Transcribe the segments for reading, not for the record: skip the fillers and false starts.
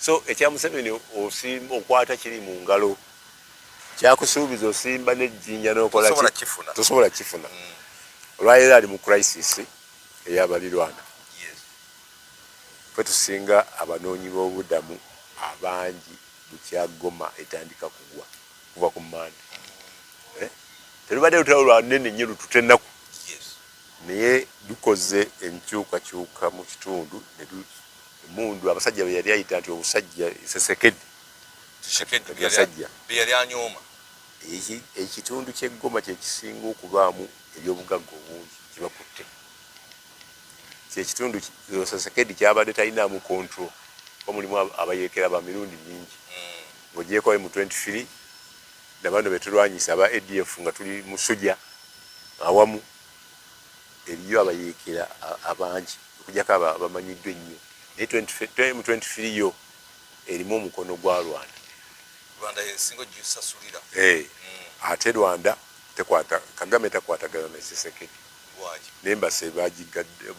So ekya Museveni osimba okwata kiri mu ngalo, kyakusuubiza osimba n'ejjinja n'okola ki, tosobola kifuna. Olwaleero ali mu crisis ey'abalirwana. Ffe tusinga abanoonyi b'obubudamu abangi bukya Goma etandika kugwa kuva ku Mmande. Terubadde lutalo lwa nene nnyo lututa ennaku, naye lukoze enkyukakyuka mu kitundu. Emundu abasajja be yali ayita nti obusajja Tshisekedi basajja beyali anyooma. Ekitundu ky'e Goma kye kisinga okubaamu ebyobugagga obungi kibakutte. Kyekitundu Tshisekedi kyabadde talinaamu control, kuba mulimu abayeekera ba mirundi mingi. Ng'ogyeko M23 na bano be tulwanyisa aba ADF nga tuli mu Suja awamu, eriyo abayeekera abangi okuggyako abo abamanyiddwa ennyo. Naye M23 yo erimu omukono gwa Rwanda. Rwanda yesinga ogisasulira. Ate Rwanda tekwata, Kagame takwatagana na Tshisekedi. Lwaki? N'embassy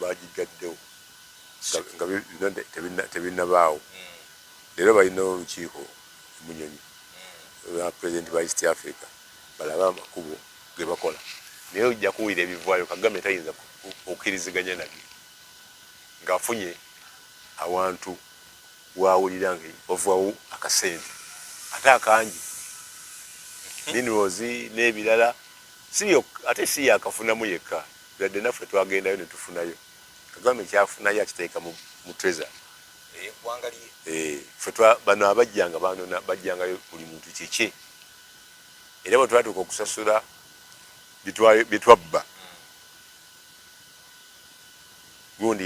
bagigaddewo nga bino tebinnabaawo. Leero balina olukiiko e Munyonyo lwa pulezidenti ba East Africa balabe amakubo ge bakola. Naye ojja kuwulira ebivaayo, Kagame tayinza kukkiriziganya nabyo ng'afunye awantu w'awulira nga wavaawo akasente ate akangi, minerals n'ebirala. Si ate si yakafunamu yekka, yadde naffe twagendayo ne tufunayo. Kagame kyafunayo akiteeka mu treasury eggwanga lye. Ffe bano abajjanga banona, bajjangayo buli muntu kikye, era bwe twatuuka okusasula bye twabba gundi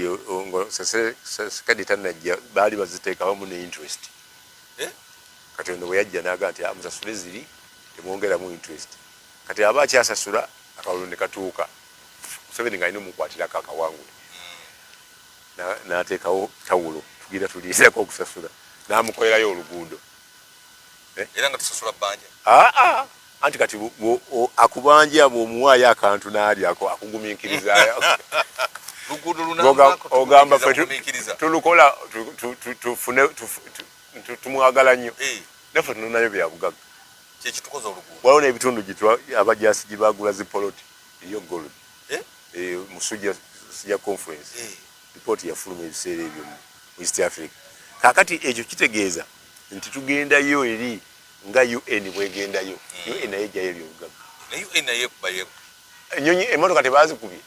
Tshisekedi tannajja, baali baziteekamu ne interest. Kati ono bwe yajja n'agamba nti musasule ziri, temwongeramu interest. Kati aba akyasasula, akalulu ne katuuka, Museveni ng'alina omukwatirako akawangule, n'ateekawo tawulo, tugira tuliirako okusasula, n'amukolerayo oluguudo. Era nga tusasula bbanja. Aa, anti kati akubanja bw'omuwaayo akantu n'alyako akugumiikirizaayo. Luguudo. Ogamba ffe tulukola tufune, tumwagala nnyo, naffe tunonayo bya bugagga. Kyekitukoza oluguudo. Waliwo n'ebitundu abajasi gye bagula zipoloti eriyo gold mu Suja Conference report yafuluma ebiseera ebyo mu East Africa. Kaakati ekyo kitegeeza nti tugendayo eri nga UN bwegendayo. UN naye ejjayo ebyobugagga. Naye UN naye ekubayo. Enyonyi, emotoka tebazikubye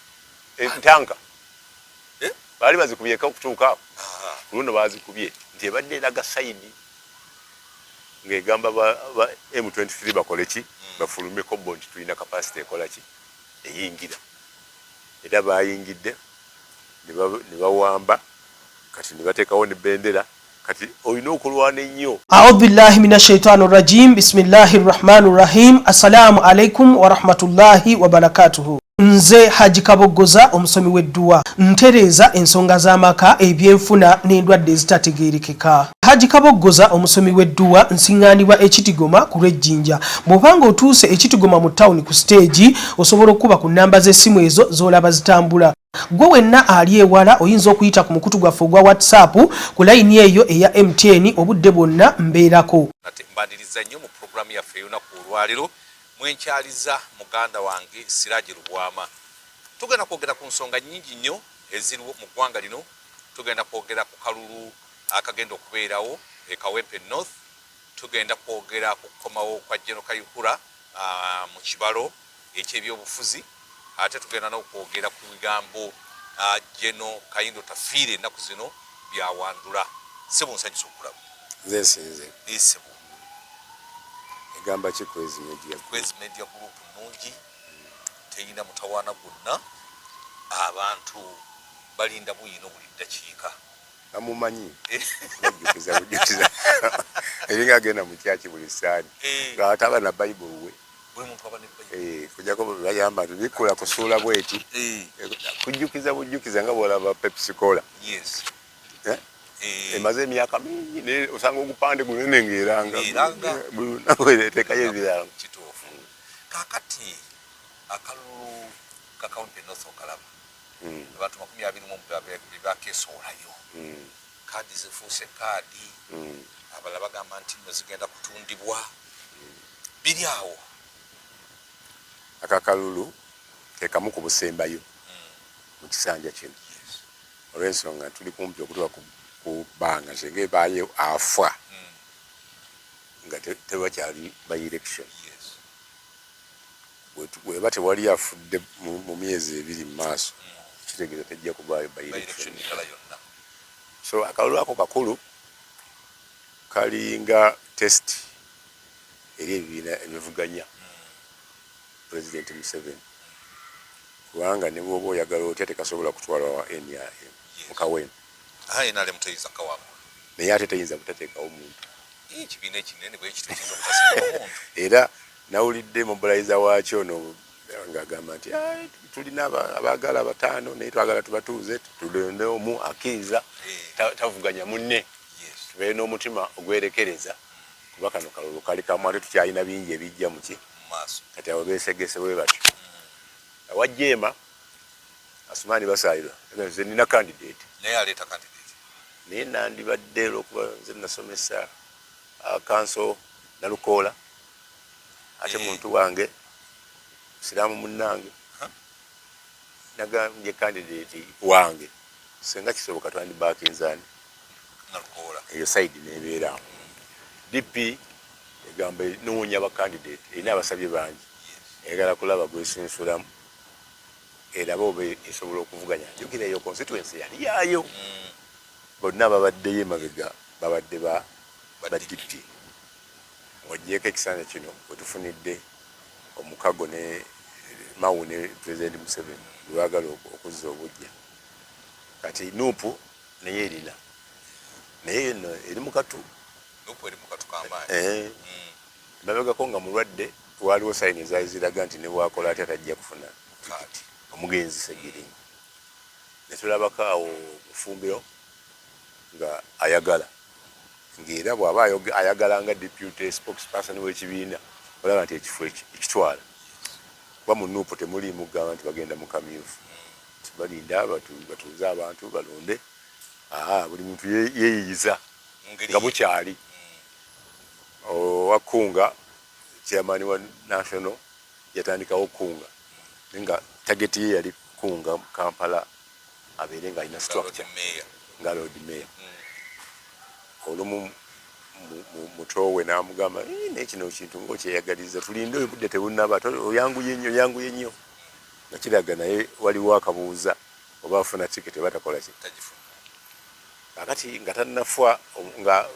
tanka baali bazikubyeko okutuuka awo. Ku luno bazikubye nti ebadde eraga side ng'egamba ba M23 bakole ki, bafulumeko bo nti tulina capacity ekola ki, eyingira. Era bayingidde ne bawamba, kati ne bateekawo ne bendera. Kati olina okulwana ennyo. Audhu billahi min ashaitani rajim, bismillahi rrahmani rrahim. Assalamu alaikum warahmatullahi wabarakatuhu. Nze Haji Kaboggoza, omusomi w'edduwa, ntereeza ensonga z'amaka, ebyenfuna n'endwadde ezitategeerekeka. Haji Kaboggoza, omusomi w'edduwa, nsiŋŋaanibwa Ekitigoma ku lw'Ejjinja. Bw'obanga otuuse Ekitigoma mu tawuni ku siteegi, osobola okukuba ku nnamba z'essimu ezo z'olaba zitambula. Gwe wenna ali ewala oyinza okuyita ku mukutu gwaffe ogwa WhatsApp ku layini eyo eya MTN, obudde bwonna mbeerako. Ate mbaniriza nnyo mu pulogulaamu yaffe ey'olunaku olwaleero mwenkyaliza muganda wange Siraje Lubwama. Tugenda kwogera ku nsonga nnyingi nnyo eziriwo mu ggwanga lino. Tugenda kwogera ku kalulu akagenda okubeerawo e Kawempe North. Tugenda kwogera ku kukomawo kwa General Kayihura mu kibalo eky'ebyobufuzi. Ate tugenda n'okwogera ku bigambo General Kahinda Otafiire ennaku zino byawandula. Ssebo, nsanyusa okulaba. Nze nsinze. Ssebo. Egamba ki Kwezi Media? Kwezi Media Group nnungi, teyina mutawaana gwonna, abantu balinda bwino buli ddakiika. Bamumanyi, bajjukiza bujjukiza, eringa agenda mu kyaki buli saani ng'ataba na Bayibuli we. Buli muntu aba ne Bayibuli. Kujjako bayamba nti bikkula kusuula bweti, kujjukiza bujjukiza nga bw'olaba Pepsi Cola. Emaze emyaka mingi, naye osanga ogupande gunene ng'eranga buli lunaku eteekayo ebirango. Kituufu. Kaakati akalulu ka Kawempe North okalaba, abantu 21 be bakeesowolayo. Kaadi zifuuse kaadi. Abalala bagamba nti nno zigenda kutundibwa. Biri awo. Akakalulu kekamu ku busembayo mu kisanja kino, olw'ensonga tuli kumpi okutuuka ku bbanga singa ebaayo afa nga tewakyali by election. Bweba tewali afudde mu myezi 2 mu maaso, kitegeeza tejja kubaayo by election. So akalulu ako kakulu, kalinga test eri ebibiina ebivuganya President Museveni, kubanga ne bw'oba oyagala otya tekasobola kutwalwa wa NRM mukawempe. NRM teyinza kawangula. Naye ate teyinza butateekawo muntu. Ekibiina ekinene bwe kityo kiyinza obutasinga omuntu. Era nawulidde mobilizer waakyo ono ng'agamba nti tulina abaagala 5, naye twagala tubatuuze tulonde omu akkiriza tavuganya munne, tubeere n'omutima ogwerekereza, kuba kano kalulu kali kamu ate tukyalina bingi ebijja muki kati abo beesegese bwe batyo. Awa Jeema Asumaani Basaalirwa, nze nina candidate. Naye aleeta candidate. Naye nandibadde olwokuba nze nasomesa kanso Nalukoola, ate muntu wange Musiraamu munnange, nagambye candidate wange singa kisoboka twandibaakinzaani Nalukoola, eyo side n'ebeeraawo. DP egamba enoonya ba candidate, erina abasabye bangi, eyagala kulaba gwesinsulamu eraba oba esobola okuvuganya. Jjukira eyo constituency yali yaayo, bonna babaddeyo emabega babadde ba DP. Ng'oggyeeko ekisanja kino wetufunidde omukago ne Mao ne President Museveni gwe baagala okuzza obujja. Kati NUP naye erina, naye eno eri mu katu. NUP eri mu katu k'amaanyi. Mabegako nga mulwadde waliwo sayini ezaali ziraga nti ne bwakola atya tajja kufuna tikiti, omugenzi Ssegirinya. Ne tulabako awo Mufumbiro nga ayagala, ng'era bw'aba ayagala nga deputy spokesperson w'ekibiina, olaba nti ekifo ekitwala, kuba mu NUP temuliimu kugamba nti bagenda mu kamyufu, balinda batuuze abantu balonde. Buli muntu yeeyiyiza nga bukyali. Owakunga chairman wa national yatandikawo kunga, naye nga target ye yali kunga Kampala abeere nga alina structure nga Lord Mayor. Olumu mutowe n'amugamba, naye kino kintu ng'okyeyagaliza, tulinde obudde tebunnaba, oyanguye nnyo, oyanguye nnyo, nga kiraga naye waliwo akabuuza oba afuna tiketi oba takola ki. Kakati nga tannafa, nga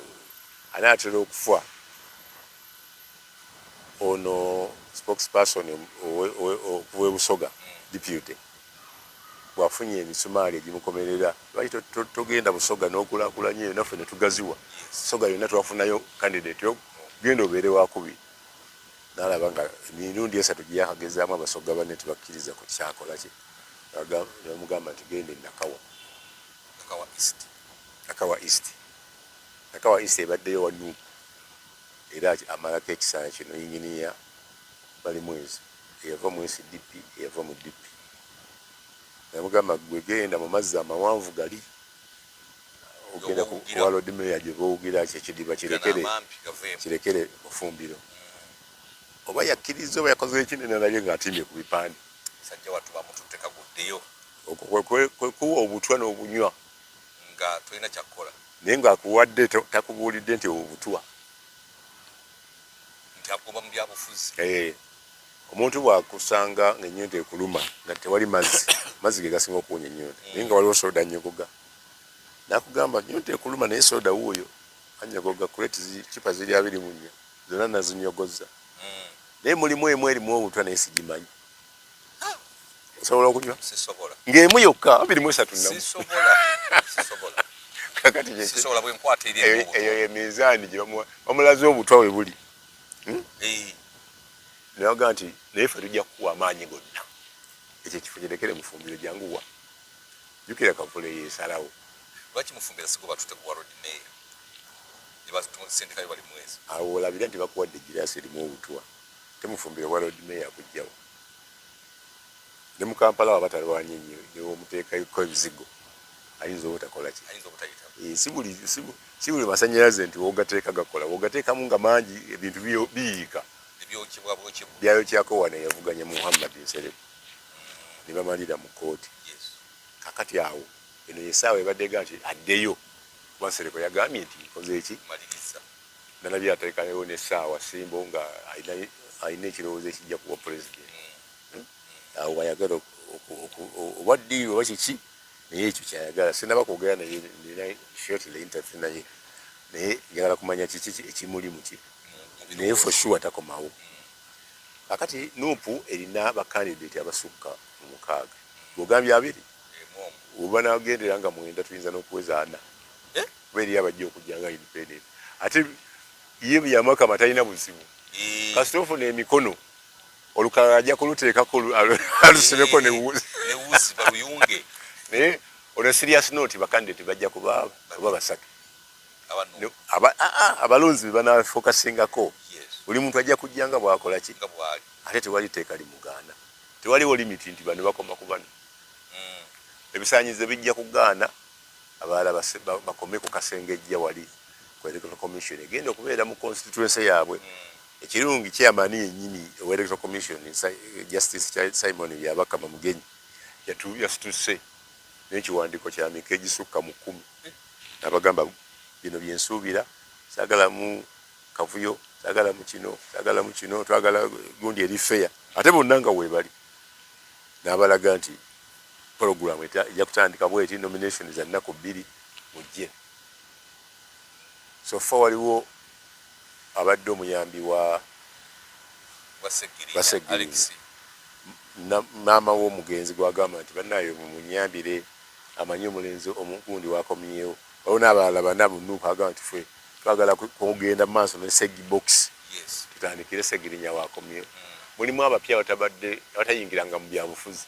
anaatera okufa, ono spokesperson okuva e Busoga, deputy, bw'afunye emisumaali egimukomerera, lwaki togenda Busoga n'okulaakulanya eyo naffe ne tugaziwa Busoga yonna twafunayo candidate, genda obeere wakubiri. N'alaba nga emirundi 3 gye yakagezaamu Abasoga banne tebakkiriza ku kyakola ki, namugamba nti genda e Nakawa, Nakawa East. Nakawa East ebaddeyo wa NUP, era amalako ekisanja kino yinginiya Balimwezi eyava mu SDP, eyava mu DP. Namugamba gwe genda mu mazzi amawanvu gali ogenda kuwa Lord Mayor gye bawugira kye kidiba, kirekere Mufumbiro. Oba yakkiriza oba yakoze ekinene, nalabye ng'atimbye ku bipande. Musajja wattu bamututte kaguddeyo. Kwe kuwa obutwa n'obunywa nga tolina kyakukola, naye ng'akuwadde takubuulidde nti obutwa nti agoba mu byabufuzi. Omuntu bw'akusanga ng'ennyonta ekuluma nga tewali mazzi, mazzi ge gasinga okuwonya ennyonta, naye nga waliwo soda nnyogoga, n'akugamba nnyonta ekuluma naye soda wuuyo anyogoga, crate cupa ziri 24 zonna nazinyogoza, naye mulimu emu erimu obutwa naye sigimanyi, osobola okunywa ng'emu yokka 23 namu? Kakati eyo emizaani gye bamulaze obutwa we buli, nabaga nti naye ffe tujja kukuwa amaanyi gonna, ekyo ekifo kirekere Mufumbiro, janguwa, jjukira Kavule yeesalawo. Lwaki Mufumbiro sigo batute ku Lord Mayor ne basindikayo Balimwezi? Awo olabira nti bakuwadde egiraasi erimu obutwa, temufumbiro bwa Lord Mayor akugjawo. Ne mu Kampala waba talwanye nnyo newomuteekako ebizigo. Ayinza obutakola ki? Eh, si buli masanyalaze nti wogateeka gakola, wogateekamu nga mangi ebintu biyiika. Byayokyako wano yavuganya Muhammad Nsereko ne bamalira mu kkooti. Kakati awo eno yesaawa ebadde ega nti addeyo, kuba Nsereko yagambye nti nkoze eki nalabye ateekayo n'essaawa Simbo nga alina ekirowoozo ekijja kuwa pulezidenti awo ayagala oba ddiiru oba kiki, naye ekyo kyayagala. Sinaba kwogera naye, nina shortly interview naye, naye njagala kumanya kiki ekimuli muki, naye for sure takomawo. Kakati NUP erina bakandidate abasukka mu 6, bwogambye 2, oba nagendera nga 9, tuyinza n'okuweza 4. Eh? Kuba eriyo abajja okujja nga independent, ate ye Byamakama talina buzibu. Eh. Kasita ofuna emikono, olukalala ajja kuluteekako alusibeko newuzi baluyunge. Naye on a serious note, bakandidate bajja kuba oba basatu. Abalonzi be banafocusingako. Buli muntu ajja kujja nga bwakola ki, ate tewali teeka limugaana, tewaliwo limit nti bano bakoma ku bano. Ebisaanyizo bijja kugaana abalala bakome ku kasengejja wali ku Electoral Commission egenda okubeera mu constituency yaabwe. Ekirungi, chairman yennyini owa Electoral Commission, Justice Simon Byabakama Mugenyi, yasituse n'ekiwandiiko kya mika egisukka mu 10 n'abagamba, "Bino byensuubira, saagala mu kavuyo, saagala mu kino, saagala mu kino, twagala gundi eri fair." Ate bonna nga weebali, n'abalaga nti program ejja kutandika bweti, nomination za nnaku 2, mujje. So far waliwo abadde omuyambi wa Baseggirinya, maama w'omugenzi gwagamba nti, "Bannaye mumunyambire, amanyi omulenzi omugundi wakomyewo." Waliwo n'abalala bana mu NUP agamba nti, "Ffe twagala kugenda mu maaso ne Segi box, tutandikire Segirinya wakomyewo." Mulimu abapya abatabadde, abatayingiranga mu byabufuzi,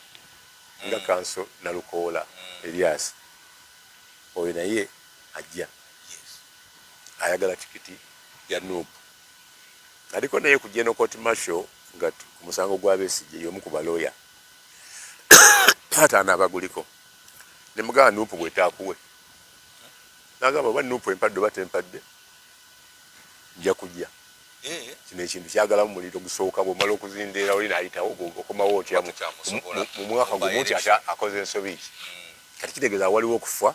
nga Kanso Nalukoola Erias, oyo naye ajja ayagala tikiti ya NUP. Aliko naye ku General Court Martial nga ku musango gwa Besigye, y'omu ku balooya 5 abaguliko. Ne mugamba, "NUP bwetaakuwe?" Nagamba, "Oba NUP empadde oba tempadde, nja kujja." Eh. Kino ekintu kyagalamu muliro gusooka, bwomala okuzindeera oli naayitawo, okomawo otya mu mwaka gumu nti ate akoze ensobi ki? Kati kitegeeza waliwo okufa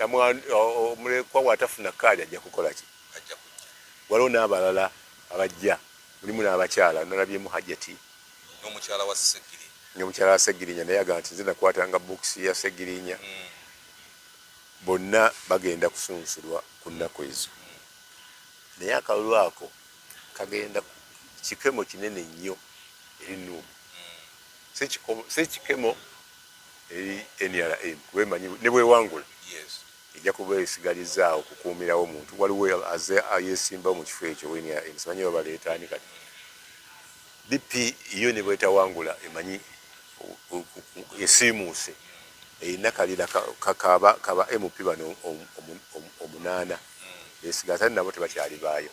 omulekwa bw'atafuna kaadi ajja kukola ki? Waliwo n'abalala abajja, mulimu n'abakyala, nalabyemu Hajati n'omukyala wa Segirinya. N'omukyala wa Segirinya, naye agamba nti, "Nze nakwatanga bokisi ya Segirinya." Bonna bagenda kusunsulwa ku nnaku ezo, naye akalulu ako kagenda kikemo kinene nnyo eri NUP, si kikemo eri NRM, kuba emanyi ne bwewangula ejja kuba esigalizaawo kukuumirawo omuntu. Waliwo aze yesimbawo mu kifo ekyo NRM, simanyi babaleeta ani. Kati DP yo ne bwetawangula emanyi esiimuuse, erina kalira kaba MP bano 8 besigaza, ate nabo tebakyali baayo.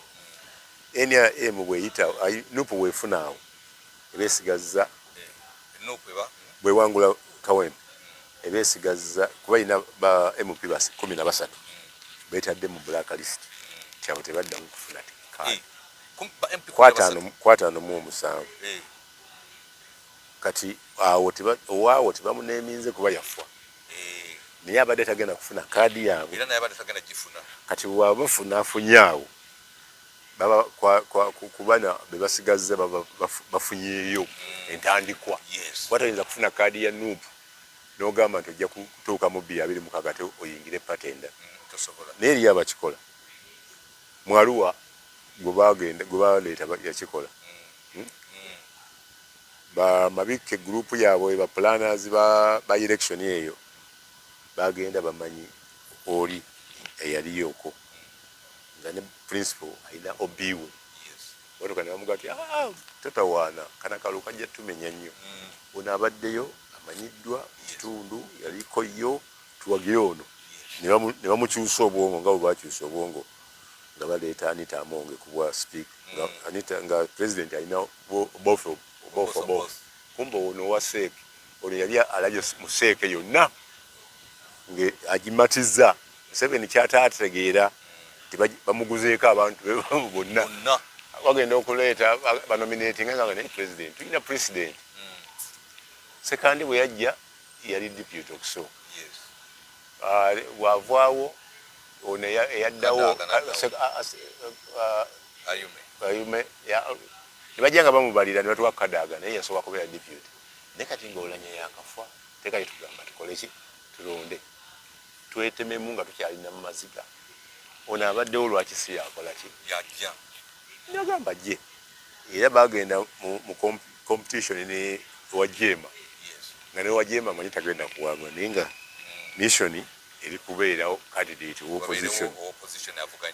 NRM bweyita, NUP bwefunaawo eba esigazza, bwewangula Kawempe eba esigazza, kuba erina ba MP 13 betadde mu black list, kyabo tebaddamu kufuna kaadi, 57. Kati awo owaawo tebamuneeminze kuba yafa, naye abadde tagenda kufuna kaadi yaabwe. Kati bwaba bafuna afunye awo, baba kubana bebasigazza baba bafunyeeyo entandikwa, kuba toyinza kufuna kaadi ya NUP n'ogamba nti ojja kutuuka mu 2026 ate oyingire party endala. Naye eriyo abakikola. Mwaluwa gwe baleeta yakikola. Bamabikke group yaabwe, ba planners ba election eyo bagenda bamanyi oli eyaliyoko nga ne principal alina obiwe motoka, ne bamugaa ti, "Ah, totawaana, kana kalulu kajja tumenya nnyo. Ono abaddeyo amanyiddwa mu kitundu, yaliko yo, tuwagire ono." Ne bamukyusa obwongo nga bwe bakyusa obwongo nga baleeta Anita Amonge ku bwa speaker, nga Anita, nga president alina both both both, kumbe ono owa CEC. Ono yali alabye mu seeke yonna ng'agimatiza Museveni kyataategeera nti bamuguzeeko abantu be bonna bagenda okuleeta banominatinga nga naye president tulina president. Sekandi bwe yajja yali deputy okusooka, bw'avaawo ono eyaddawo Ayume ne bajja nga bamubalira ne batuwa Kadaga, naye yasooka kubeera deputy. Naye kati ng'Olanya yakafa, teeka tugamba tukole ki? Tulonde twetememu nga tukyalina mu maziga. Ono abaddewo lwaki si yakola ki? Yajja nagamba je era bagenda mu competition ne Wajema, nga ne Wajema manyi tagenda kuwangula, naye nga mission eri kubeerawo candidate opposition,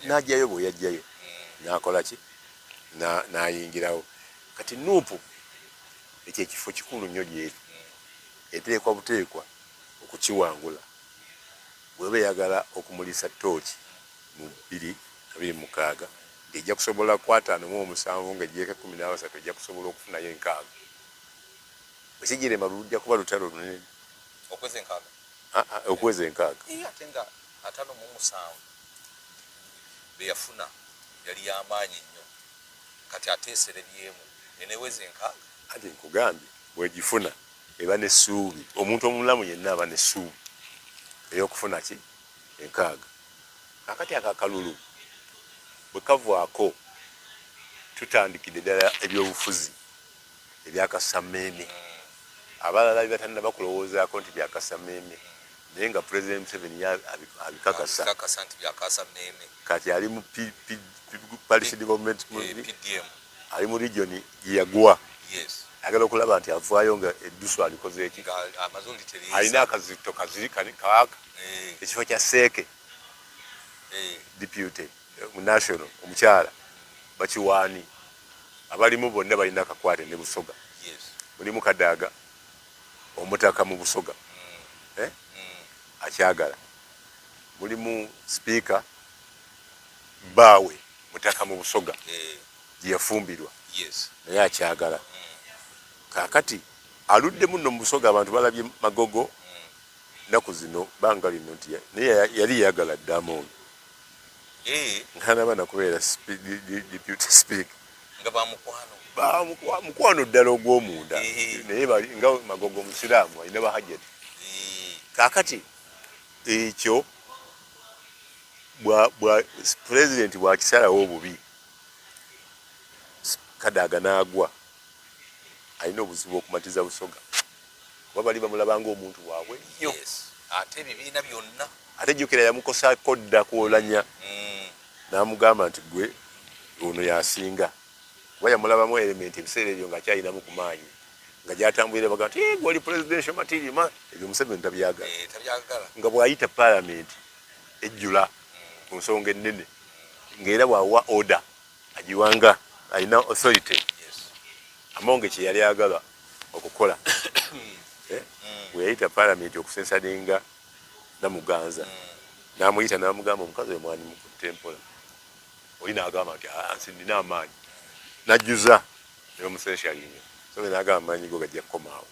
najjayo bwe yajjayo nakola ki? Nayingirawo. Kati NUP ekyo ekifo kikulu nnyo gyeri, eteekwa buteekwa okukiwangula bweba eyagala okumulisa tooki mu 2026 nti ejja kusobola ku 57 ng'eggyeko 13, ejja kusobola okufunayo 60. Bwekigirema lujja kuba lutalo lunene. Okweza 60? Okweza 60. Ate nga 57 beyafuna yali yamaanyi nnyo, kati ate eserebyemu eneweza 60. Anti nkugambye, bwegifuna eba n'essuubi. Omuntu omulamu yenna aba n'essuubi ey'okufuna ki? 60. Kakati ako akalulu bwe kavaako, tutandikidde ddala ebyobufuzi ebyakasammeeme. Abalala bye batannaba kulowoozaako nti byakasammeeme, naye nga Pulezidenti Museveni ye abikakasa. Abikakasa nti byakasammeeme. Kati ali mu Parish Development, PDM. Ali mu region gye yagwa, ayagala okulaba nti avaayo nga eddusu alikoze eki? Nga amaze olitereeza. Alina akazito kaziri kaaka ekifo kya seeke deputy mu national omukyala bakiwaani. Abalimu bonna balina akakwate ne Busoga. Mulimu Kadaga omutaka mu Busoga, eh? Akyagala. Mulimu sipiika bbaawe mutaka mu Busoga gye yafumbirwa, naye akyagala. Kaakati aluddemu nno mu Busoga, abantu balabye Magogo nnaku zino banga lino nti naye yali yayagala dda Among nkanaba nakubeera deputy speaker. Nga bamukwano. Mukwano ddala ogw'omunda, naye nga Magogo musiraamu, alina bahajjati. Kaakati ekyo pulezidenti bwakisalawo obubi, Kadaga n'agwa, alina obuzibu okumatiza Busoga, kuba bali bamulabanga omuntu waabwe nnyo. Ate ebibiina byonna. Ate jjukira yamukosaako dda kwolanya n'amugamba nti gwe ono yasinga, kuba yamulabamu element ebiseera ebyo ng'akyalinamu ku maanyi nga gyatambulira baga nti gwe oli presidential material ma ebyo Museveni tabyagala. Tabyagala. Nga bw'ayita parliament ejjula ku nsonga ennene, ng'era bw'awa order agiwanga alina authority. Amonge kye yali agala okukola, bwe yayita parliament okusensalinga Namuganza, n'amuyita n'amugamba omukazi oyo mwani mukutte mpola. Oli n'agamba nti nsi nnina amaanyi, n'ajjuza ne bamusensalinga. So n'agamba amaanyi go gajja kukomaawo,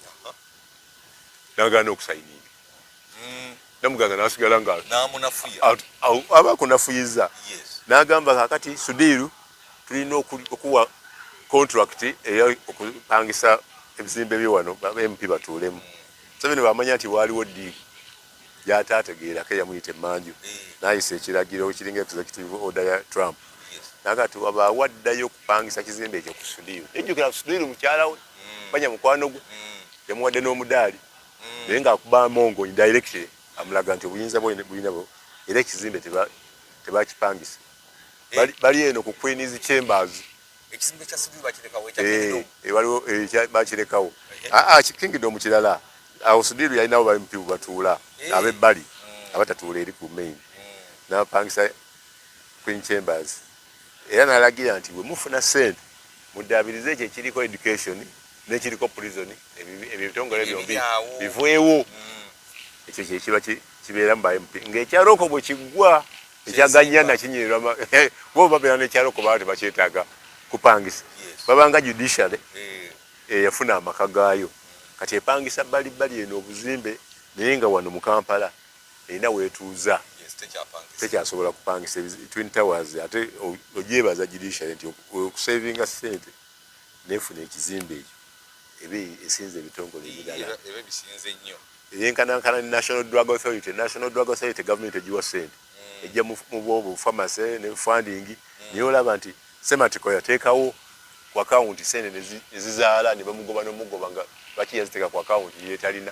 n'agaana okusayininga. Namuganza n'asigala nga n'amunafuya. Aba akunafuyiza. N'agamba kakati Sudiiru tulina okuwa contract eya okupangisa ebizimbe bye wano ba MP batuulemu. Museveni bw'amanya nti waaliwo deal gy'ataategeerako, eyamuyita emmanju n'ayisa ekiragiro kiringa executive order ya Trump, naga nti wabaawo addayo okupangisa kizimbe ekyo ku Sudiiru. Ejjukira Sudiiru mukyala we manya mukwano gwe, yamuwadde n'omudaali, naye ng'akuba Amongo indirectly, amulaga nti obuyinza bwe bulina bwo, era ekizimbe tebakipangisa. Bali eno ku Queen's Chambers. Ekizimbe kya Sudiiru bakirekawo, ekya Kingdom? Waliwo bakirekawo. Aa, Kingdom kirala. Awo Sudiiru yalinawo ba MP batuula ab'ebbali, abatatuula eri ku main, n'apangisa Queen Chambers, era n'alagira nti bwe mufuna ssente muddaabirize ekyo ekiriko education n'ekiriko prison, ebyo ebitongole byombi bivwewo. Ekyo kyekiba kibeeramu ba MP ng'ekyaloko bwe kiggwa ekyaganyana kinyirwa, kuba babeera n'ekyaloko baba tebakyetaaga kupangisa, babanga judiciary eyafuna amaka gaayo. Kati epangisa bbali bbali eno obuzimbe, naye nga wano mu Kampala erina weetuuza, tekyasobola kupangisa Twin Towers. Ate ogyebaza judiciary nti okusavinga ssente nefuna ekizimbe ekyo ebe esinza ebitongole ebirala, eyenkanankana ne National Drug Authority. National Drug Authority government egiwa ssente, ejja mu bwobu pharmacy ne funding, naye olaba nti Sematiko yateekawo ku akawunti sente nezizaala ne bamugoba nomugoba nga lwaki yaziteeka ku akawunti yetalina,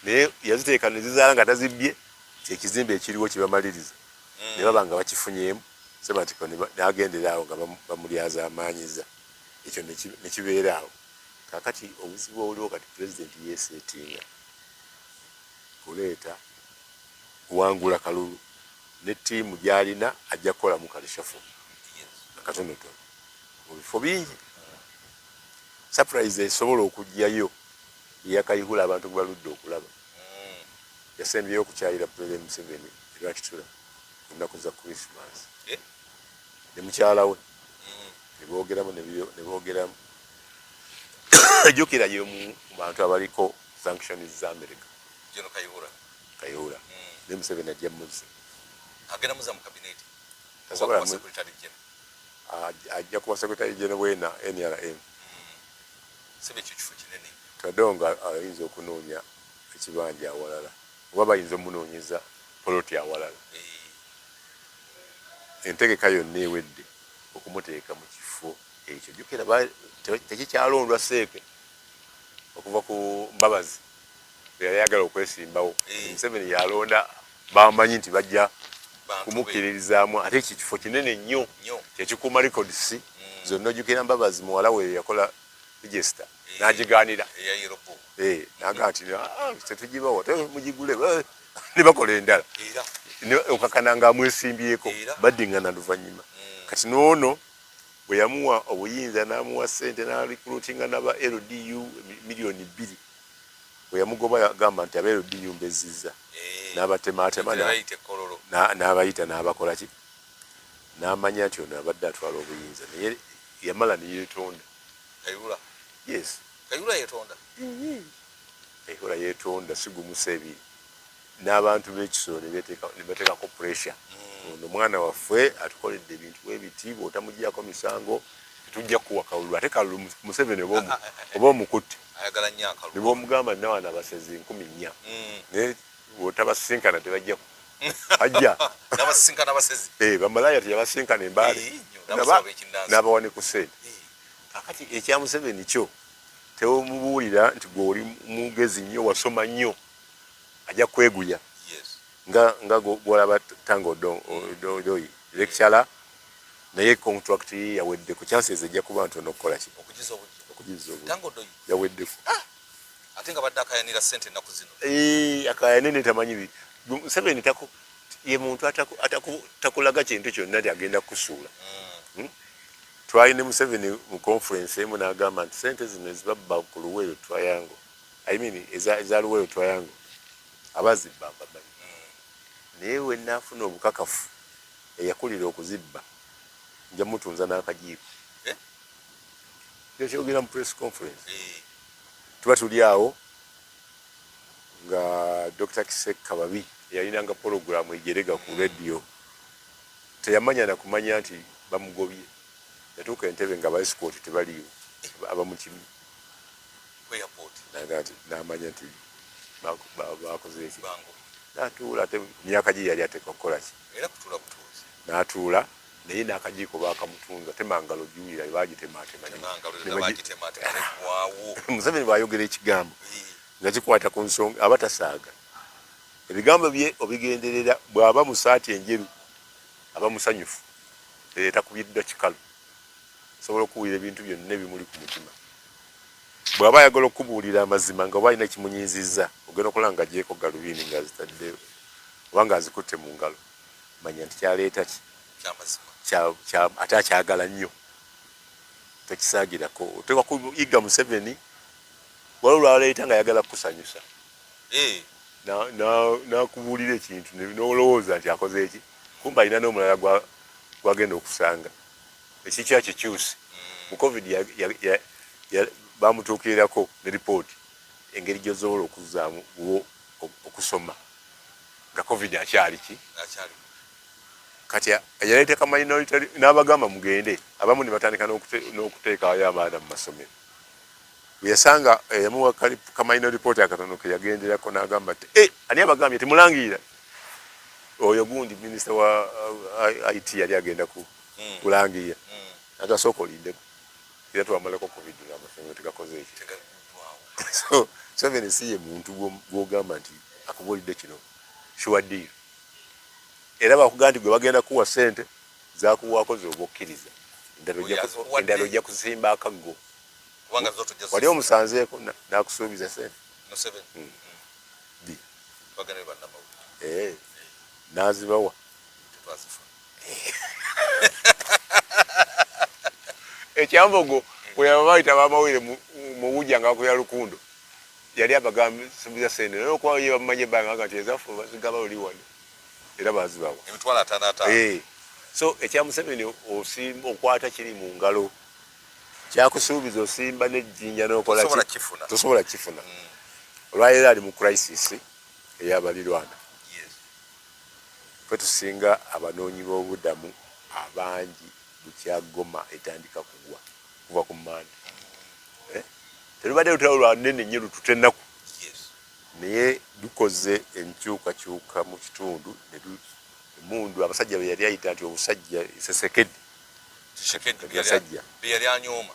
naye yaziteeka nezizaala nga tazibbye. Kyekizimbe ekiriwo kyebamaliriza ne baba nga bakifunyeemu. Sematiko nagendera awo nga bamulyaza amaanyiza, ekyo nekibeera awo. Kakati obuzibu obuliwo kati, pulezidenti yeesetinga kuleeta kuwangula kalulu ne ttiimu gy'alina, ajja kukolamu ka reshuffle akatonotono mu bifo bingi. Surprise esobola okugjayo eyakayihula abantu gwe baludde okulaba. Yasembyeyo okukyalira Pulezidenti Museveni e Rwakitura ku nnaku za Christmas ne mukyala we, ne boogeramu ne boogeramu. Jjukira y'omu mu bantu abaliko sanctions za America. General Kayihura. Kayihura ne Museveni ajja muzza. Agenda muza mu kabineti? Tasobola. Oba secretary general? Ajja kuba secretary general wena NRM. Sebe, ekyo kifo kinene. Todwong ayinza okunoonya ekibanja awalala oba bayinza omunoonyeza poloti awalala. Entegeka yonna ewedde okumuteeka mu kifo ekyo. Jjukira tekikyalondwa seeke okuva ku Mbabazi yali ayagala okwesimbawo. Museveni yalonda bamanyi nti bajja kumukkiririzaamu, ate ekyo kifo kinene nnyo kyekikuuma records zonna. Ojjukira Mbabazi muwala we yakola register n'agigaanira, nagaa nti ah, tetugibawa, mugigule ne bakola endala, okakana nga amwesimbyeko baddingana luvannyuma. Kati noono bwe yamuwa obuyinza n'amuwa ssente n'arecruitinga n'aba LDU 2 miliyoni, bwe yamugoba yagamba nti aba LDU mbezizza, n'abatemaatema, n'abayita n'abakola ki, n'amanya nti ono abadde atwala obuyinza, naye yamala neyeetonda. Yes. Kayihura yetonda? Kayihura yeetonda si gumusa ebiri n'abantu b'ekisolo ne bateekako pressure. Ono mwana waffe atukoledde ebintu bwebiti, bw'otamugyako misango tetujja kuwa kalulu. Ate kalulu Museveni oba omukutte ne bwomugamba nawana abasezi 4000, naye bw'otabasinkana tebajja ajja. Bamalaya teyabasinkana embaale n'abawa ne ku ssente. Kakati ekya Museveni kyo temubuulira nti gwe oli mugezi nnyo, wasoma nnyo, ajja kweguya nga nga gwolaba Tanga Odoi lecturer, naye contract ye yaweddeko, chances ejja kuba ntono okukola ki, okugiza obujja, yaweddeko. Ah! Ate nga badde akayanira sente ennaku zino. Akayane ne tamanyi Museveni ye muntu atakulaga kintu kyonna nti agenda kusuula. Twali ne Museveni mu conference emu n'agamba nti sente zino ezibabba ku Luweero Triangle, I mean eza Luweero Triangle, abazibba mbamanyi, naye we naafuna obukakafu eyakulira okuzibba nja mutunza n'akajiiko. Eh? Yakyogera mu press conference. Tuba tuli awo nga Dr Kisekka Babi yalinanga pologulamu ejerega ku radio, teyamanya na kumanya nti bamugobye. Yatuuka entebe nga ba escort tebaliiwo abamukimye. Ku airport? Naga nti namanya nti bakoze eki, natuula. Ate myaka gye yali ateeka kukola ki? Era kutuula butuuzi. N'atuula, naye n'akajiiko baakamutunza, temangalo giwulira bagitematema. Museveni bwayogera ekigambo nga kikwata ku nsonga aba tasaaga, ebigambo bye obigenderera. Bw'aba mu saati enjeru aba musanyufu, takubiddwa kikalu, sobola okuwulira ebintu byonna ebimuli ku mutima. Bw'aba ayagala okubuulira amazima nga oba alina kimunyiizizza, ogenda okulaba nga agyeko galubindi ng'azitadde oba ng'azikutte mu ngalo, manya nti kyaleeta ki ate akyagala nnyo, tokisaagirako. Oteekwa kuyiga Museveni. Waliwo lwaleeta nga ayagala kukusanyusa, n'akubuulira ekintu n'olowooza nti akoze eki, kumbe alina n'omulala gwagenda okusanga ekikya kikyusi. Mu COVID bamutuukirirako ne ripooti. Engeri gy'osobola okuzzaamu okusoma nga COVID akyali ki, kati yaleeta ka minority n'abagamba mugende, abamu ne batandika n'okuteekayo abaana mu masomero. Bwe yasanga yamuwa ka minor report akatono ke yagenderako, n'agamba nti, "Eh, ani abagambye temulangirira?" Oyo gundi minisita wa IT yali agenda kulangirira, atasooka olindeko, era twamalako COVID ng'amasomero tegakoze eki. So Museveni si ye muntu gw'ogamba nti akubuulidde kino, sure deal. Era bakugamba nti gwe bagenda kuwa ssente zakuwaako zoba okkiriza, endala ojja kusimba akaggo. Wali omusanzeeko n'akusuubiza ssente? Di n'azibawa? Ekyambogo bwe bayita bamawulire muwujja nga bakulira Lukundo, yali abagambisuubiza sente, naye okuba ye bamumanyi ebbanga nga nti ezaffe bazigaba luli wano, era bazibawa. 550,000. So ekya Museveni, osimba okwata kiri mu ngalo, kyakusuubiza, osimba n'ejjinja n'okola, tosobola kifuna. Olwaleero ali mu crisis ey'abalirwana. Ffe tusinga abanoonyi b'obudamu abangi bukyagoma etandika kugwa kuva ku manda. Terubadde lutalo lwanene nnyo lutute ennaku, naye lukoze enkyukakyuka mu kitundu. Emundu abasajja be yali ayita nti obusajja Tshisekedi basajja beyali anyooma.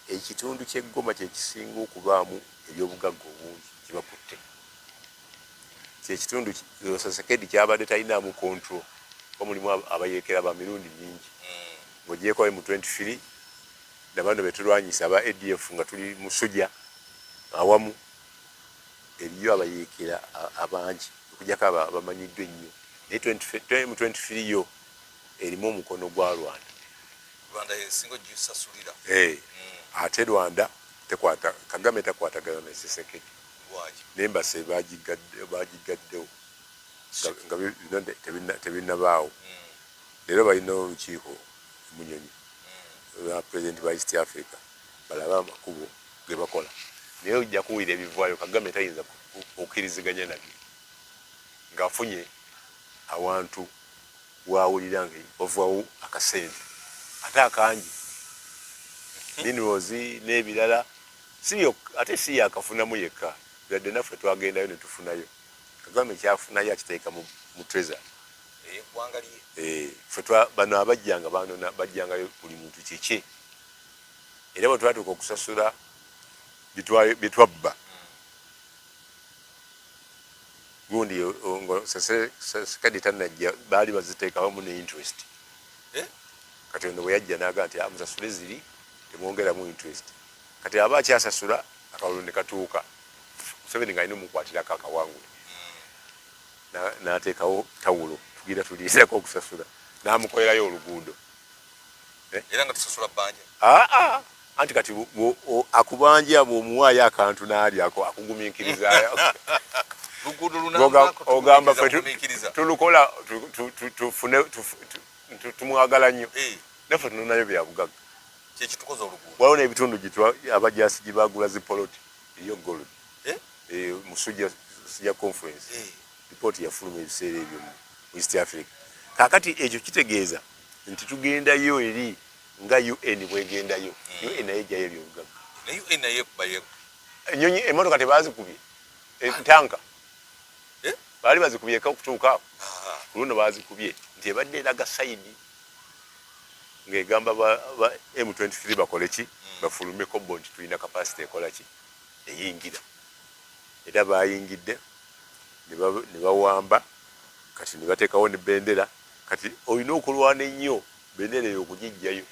Ekitundu ky'eggoma kyekisinga okubaamu ebyobugagga obungi kibakutte, kyekitundu Tshisekedi kyabadde talinaamu control, kuba mulimu abayeekera ba mirundi mingi. Ng'ogyeko M23 nabano betulwanyisa aba ADF nga tuli musuja awamu, eriyo abayeekera abangi okujjako abamanyiddwa ennyo, naye M23 yo erimu omukono gwa Rwanda. Rwanda yesinga ogisasulira. Ate Rwanda tekwata, Kagame takwatagana ne Tshisekedi. Lwaki? N'embassy bagigaddewo nga bino tebinnabaawo. Leero balina olukiiko Munyonyi ba president ba East Africa, balabe amakubo ge bakola, naye ojja kuwulira ebivaayo. Kagame tayinza kukkiriziganya nabyo ng'afunye awantu wawulira nga wavaawo akasente ate akangi, minerals n'ebirala, si ate si yakafunamu yekka, yadde naffe twagendayo ne tufunayo. Kagame kyafunayo akiteeka mu treasury. Eyeggwanga lye. Ffe bano abajjanga banona, bajjangayo buli muntu kiki, era bwe twatuuka okusasula byetwabba gundi Tshisekedi tanajja, baali baziteeka wamu ne interest. Kati ono bwe yajja naga nti, "Ah, musasule ziri, temwongeramu interest." Kati aba akyasasula, akalulu ne katuuka, Museveni ng'alina omukwatirako akawangule, n'ateekawo tawulo, tugira tuliirako okusasula, n'amukolerayo oluguudo. Era nga tusasula bbanja. Aa, anti kati akubanja, bw'omuwaayo akantu n'alyako akugumiikirizaayo. Luguudo lunamba. Ogamba ffe tulukola tufune, tumwagala nnyo, naffe tunonayo byabugagga. Kyekitukoza oluguudo. Waliwo n'ebitundu abajasi gye bagula zipoloti, eriyo gold. Mu Suja conference ripooti yafuluma ebiseera ebyo mu East Africa. Kaakati ekyo kitegeeza nti tugendayo eri nga UN bwegendayo. UN naye ejjayo ebyobugagga. Naye UN naye ekuba yeku. Enyonyi, emotoka tebazikubye, tanka baali bazikubyeko okutuuka awo. Ku luno bazikubye nti ebadde eraga side ng'egamba ba M23 bakole ki, bafulumeko bo nti tulina capacity ekola ki, eyingira. Era bayingidde ne bawamba, kati ne bateekawo ne bendera. Kati olina okulwana ennyo bendera eyo okugijjayo,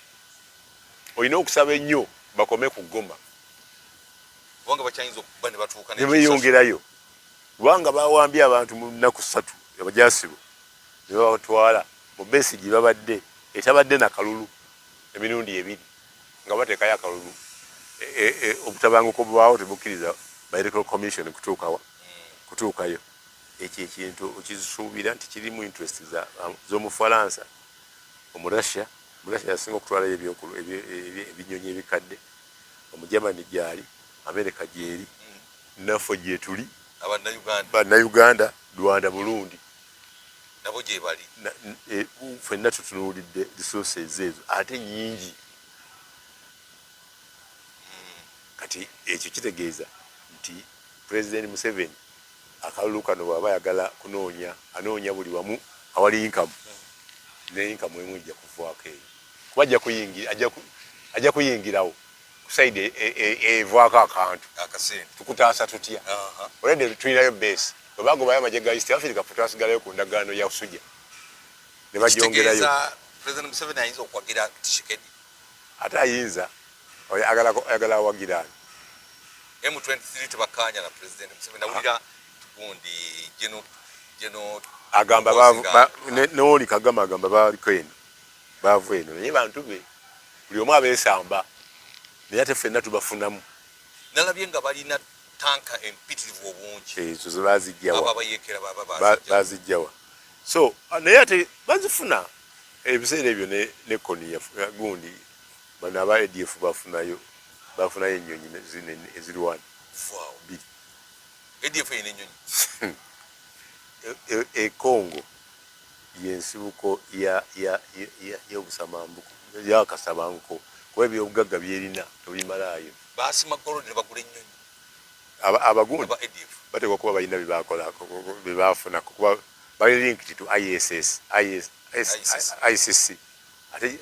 olina okusaba ennyo bakome ku Goma. Kubanga bakyayinza okuba ne batuuka. Ne beeyongerayo, kubanga bawambye abantu mu nnaku 3, abajasibo ne babatwala mu base gye babadde etabadde na kalulu emirundi ebiri, nga bateekayo akalulu. Obutabanguko bubaawo, tebukkiriza ba electoral commission kutuukawa kutuukayo. Ekyo ekintu okisuubira nti kirimu interest z'Omufalansa, Omurussia. Omurussia yasinga okutwalayo ebinyonyi ebikadde, Omugermany gyali, America gyeri. Naffe gyetuli. Abannayuganda. Bannayuganda, Rwanda, Burundi. Nabo gyebali. Ffenna tutunuulidde resources ezo ate nyingi. Kati ekyo kitegeeza nti President Museveni akalulu kano bw'aba ayagala kunoonya, anoonya buli wamu awali income, ne income emu ejja kuvaako eyo, kuba ajja kuyingirawo ku side evaako akantu. Akasente. Tukutaasa tutya? Already tulinayo base. Bwe bagobayo amagye ga East Africa, ffe twasigalayo ku ndagaano ya Suja ne bagyongerayo. Kitegeeza President Museveni ayinza okuwagira Tshisekedi? Ate ayinza ayagala awagira ani? M23 tebakkaanya na President Museveni. Nawulira gundi geno Agamba Muhoozi n'oli Kagame agamba baliko eno, baavu eno, naye bantu be buli omu abeesamba, naye ate ffenna tubafunamu. Nalabye nga balina tanka empitirivu obungi. Ezo ze bazijjawa? Aba abayeekera baba bazijjawa. Bazijjawa? So naye ate bazifuna ebiseera ebyo ne Kony gundi bano aba ADF bafunayo ennyonyi ezirwana. Wow. Bbiri. ADF erina ennyonyi? E Congo yensibuko y'obusamambuko, yakasabanguko, kuba ebyobugagga byerina tobimalaayo. Basima gold ne bagula ennyonyi. Abagundi Aba ADF. bateekwa kuba balina byebakola, byebafuna, kuba bali linked to ISS, IS, S, ICC. ICC. Ate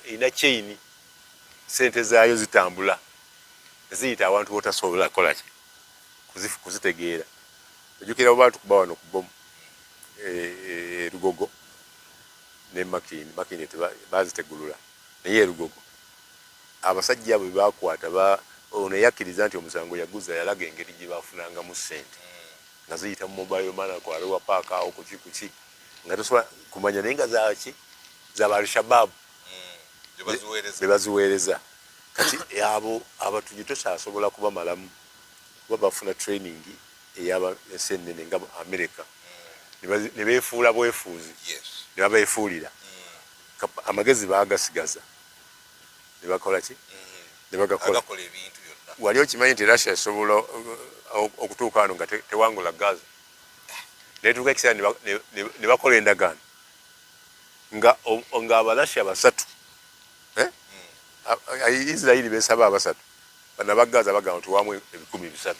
erina chain, sente zaayo zitambula ziyita awantu wotasobola kukola ki, kuzitegeera. Ojjukira bwe baatukuba wano ku bomu e Lugogo ne Makindye. Makindye bazitegulula, naye e Lugogo abasajja abo bebakwata, ono yakkiriza nti omusango yaguza, yalaga engeri gye bafunangamu ssente nga ziyita mu mobile money ku Arua Park awo, kuki kuki, nga tosobola kumanya, naye nga zaki, zaba Al-Shabaab. Gye baziweereza. Be baziweereza. Kati abo abatujju tokyasobola kubamalamu, kuba bafuna training eyaba ensi ennene nga America, ne beefuula bwefuuzi, ne babeefuulira. Amagezi baagasigaza ne bakola ki, ne bagakola. Agakola ebintu byonna. Wali okimanyi nti Russia esobola okutuuka wano nga tewangula Gaza, netuuka ekiseera ne bakola endagaano nga Abarussia basatu, eh? Israeli besaba abasatu, bano abagaza bagamba tuwamu 300,000.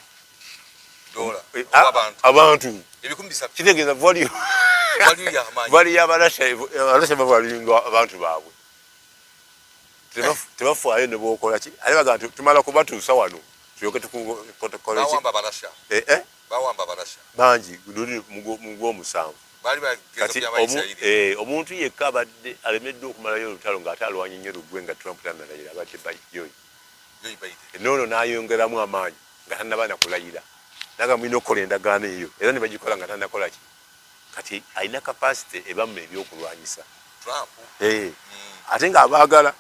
Dola? Eh, Oba abantu? Abantu. 300,000. Kitegeeza value. Value y'amaanyi. Value y'Abarussia, Abarussia bavaluinga abantu baabwe. Tebafaayo ne bwokola ki, ate bagamba nti tumala kubatuusa wano tulyoke tukole ki. Bawamba Abarussia? Eh, eh? Bawamba Abarussia? Bangi luli mu gw'omusanvu. Baali bageza Kati kuyamba Isirayiri. Omuntu yekka abadde alemeddwa okumalayo olutalo ng'ate alwanye nnyo lugwe nga Trump tannalayira abadde Joe. Joe Biden. Noono n'ayongeramu amaanyi nga tannaba na kulayira, naga mulina okukola endagaano eyo, era ne bagikola nga tannakola ki. Kati alina capacity ebamma ebyokulwanyisa. Trump. Eh. Ate ng'abaagala,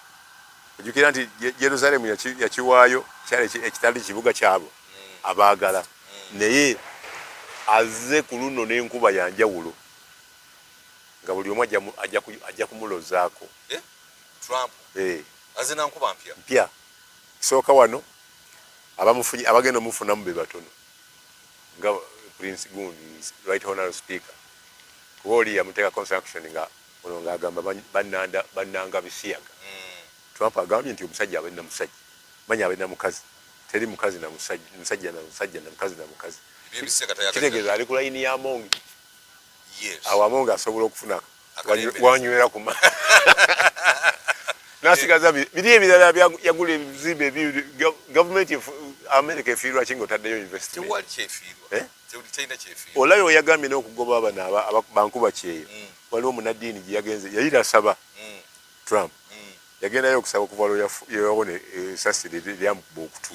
ojjukira nti Jerusalemu yakiwaayo, kyali ekitali kibuga kyabwe, abaagala, naye azze ku luno n'enkuba ya njawulo nga buli omu ajja kumulozaako. Eh? Trump Eh, azina nkuba mpya. Mpya. Kisooka wano abamufunye, abagenda omufunamu be batono, nga Prince gundi, Right Honorable Speaker, kuba oli yamuteekako sanction nga ono ng'agamba bannanga bisiyaga. Trump agambye nti omusajja abe na musajja, manya abe na mukazi, teri mukazi na musajja, musajja na musajja na mukazi na mukazi. Ebyebisiyaga tayagala. Kitegeeza ali ku layini ya Amongi. Awo Amongi asobola okufuna Akalembereza. wanywera kuma nasigaza biri ebirala yagula ebizimbe ebiri gavumenti America efiirwa ki ng'otaddeyo investment? Tewali kyefiirwa. Eh? Terina kyefiirwa. Olayo oyagambye n'okugoba bano bankuba kyeyo. Waliwo omunaddiini gye yagenze yayira asaba. Trump yagendayo okusaba okuva lwe yawona esasi lyamukuba okutu.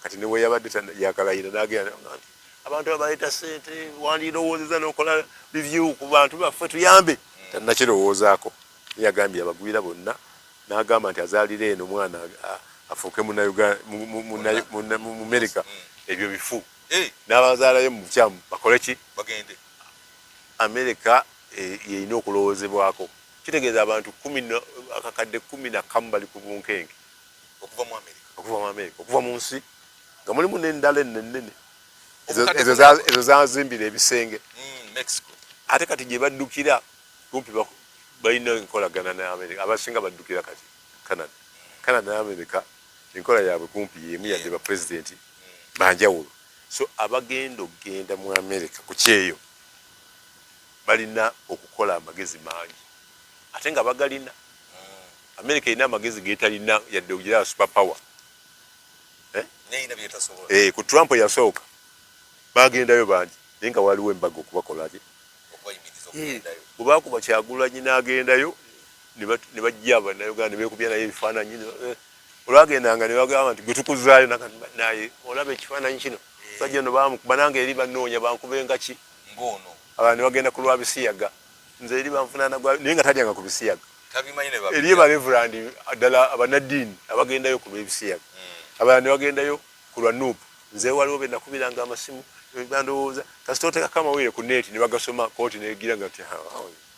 Kati ne bwe yabadde yakalayira n'agenda nti abantu abaleeta sente wandirowoozeza n'okola review ku bantu baffe tuyambe, tannakirowoozaako. Yagambye abagwira bonna, n'agamba nti azaalira eno omwana afuuke mu Amerika, ebyo bifu. N'abazaalayo mu bukyamu bakole ki? Bagende. Amerika yerina okulowoozebwako. Kitegeeza abantu 11,000 bali ku bunkenke. Okuva mu Amerika? Okuva mu Amerika, okuva mu nsi nga mulimu n'endala ennene. Ezo zazimbira ebisenge ate kati gye baddukira kumpi balina enkolagana ne Amerika. Abasinga baddukira kati Canada. Canada ne Amerika enkola yaabwe kumpi yemu, yadde ba president banjawulo. So abagenda okugenda mu Amerika ku kyeyo balina okukola amagezi mangi, ate nga bagalina. Amerika erina amagezi getalina yadde ogira super power. Neyina byetasobola. Ku Trump yasooka bagendayo bangi, naye nga waliwo embaga okubakolaki. Okubayimiriza okugendayo. Bwe bakuba Kyagulanyi n'agendayo, ne bajja Bannayuganda ne beekubya naye ebifaananyi. Olwagendanga ne bagamba nti gwe tukuzaayo, naye olaba ekifaananyi kino, sajja no bamukuba, nange eri banoonya bankubenga ki. Ng'ono. Abantu ne bagenda ku lwa bisiyaga, nze eri banfunaana gwa, naye nga talyanga ku bisiyaga. Tabimanyi ne Eriyo ba reverend ddala abanaddiini abagendayo ku lw'ebisiyaga, abalala ne bagendayo ku lwa NUP. Nze waliwo be nakubiranga amasimu, bandowooza kasita oteekako amawulire ku net ne bagasoma, kooti negira nga nti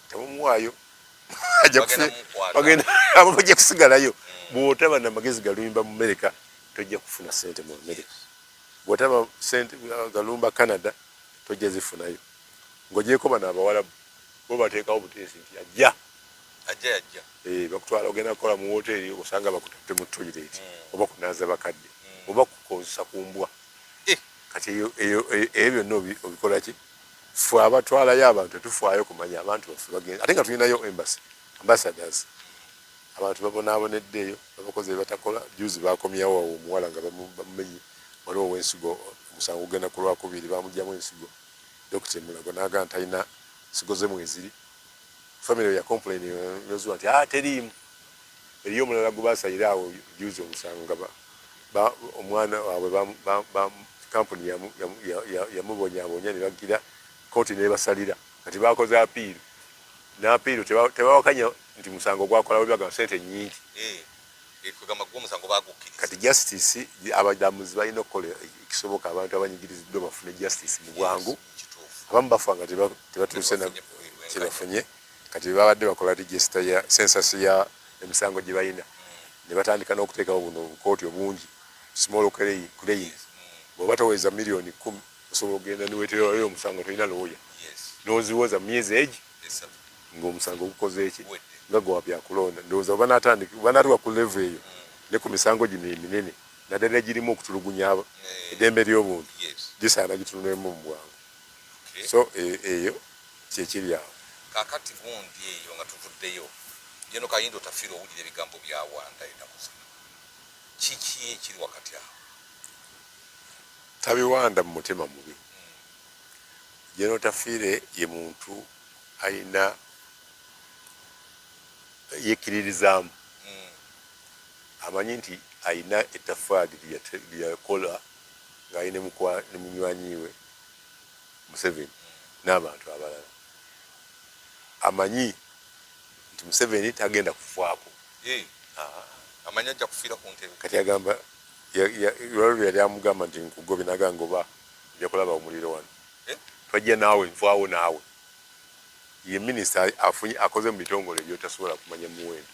temumuwaayo. Bagenda mumukwata. Bagenda, abo bajja kusigalayo. Bw'otaba namagezi galumba mu Amerika, tojja kufuna sente mu Amerika. Bw'otaba sente galumba Canada, tojja zifunayo. Ng'ogyeko bano Abawalabu, bo bateekawo buteesi nti ajja. Ajja yajja. Bakutwala ogenda kukola mu woteeri, osanga bakututte mu toilet, oba kunaaza bakadde, oba kukozesa ku mbwa. Kati eyo byonna obikola ki? Ffe abatwalayo abantu tetufaayo kumanya abantu baffe bagenda, ate nga tulinayo embassy, ambassadors. Abantu babonaaboneddeeyo, babakoze bye batakola. Juzi bakomyawo awo omuwala nga bamumenye, waliwo ow'ensigo, omusango gugenda ku Lwakubiri, bamugyamu ensigo. Dokita Mulago n'agamba nti talina nsigo ze mweziri. Family ya complain nozuwa nti teriimu. Eriyo omulala gwe basalira awo juzi omusango nga omwana waabwe kampuni yamubonyaabonya, ne bagira kooti n'ebasalira. Kati bakoze appeal, n'appeal tebawakanya nti musango gwakola bwe bagamba sente nnyingi. Kugamba gwo omusango bagukkiriza. Kati justice, abalamuzi balina okukola ekisoboka abantu abanyigiriziddwa bafune justice mu bwangu. Abamu bafa nga tebatuuse na kyebafunye. Kati babadde bakola register ya census ya emisango gye balina, ne batandika n'okuteekawo buno obukooti obungi, small claim. Bw'oba toweza miliyoni 10, osobola okugenda niweeterayo omusango, tolina lawyer, n'oziwoza mu myezi egi ng'omusango gukoze eki, nga gwa byakulonda. Ndowooza banaatuuka ku level eyo ne ku misango gino eminene, naddala egirimu okutulugunya eddembe ly'obuntu, gisaana gitunulemu mu bwangu. So eyo kyekiri awo. Kakati gundi eyo nga tuvuddeyo, yeno Kahinda Otafiire, owulira ebigambo byawanda ennaku zino, kiki ekiri wakati awo? Tabiwanda mu mutima mubi. General Otafiire ye muntu ayina yekkiririzaamu, amanyi nti ayina ettaffaali lyeyakola ng'ali ne munywanyi we Museveni n'abantu abalala. Amanyi nti Museveni tagenda kufaako. Amanyi ajja kufiira ku ntebe. Kati agamba lwali yali amugamba nti nkugobye, naga ngoba ojja kulaba omuliro wano. Twajja naawe, nvaawo naawe. Ye minisita afunye akoze mu bitongole byotasobola kumanya muwendo.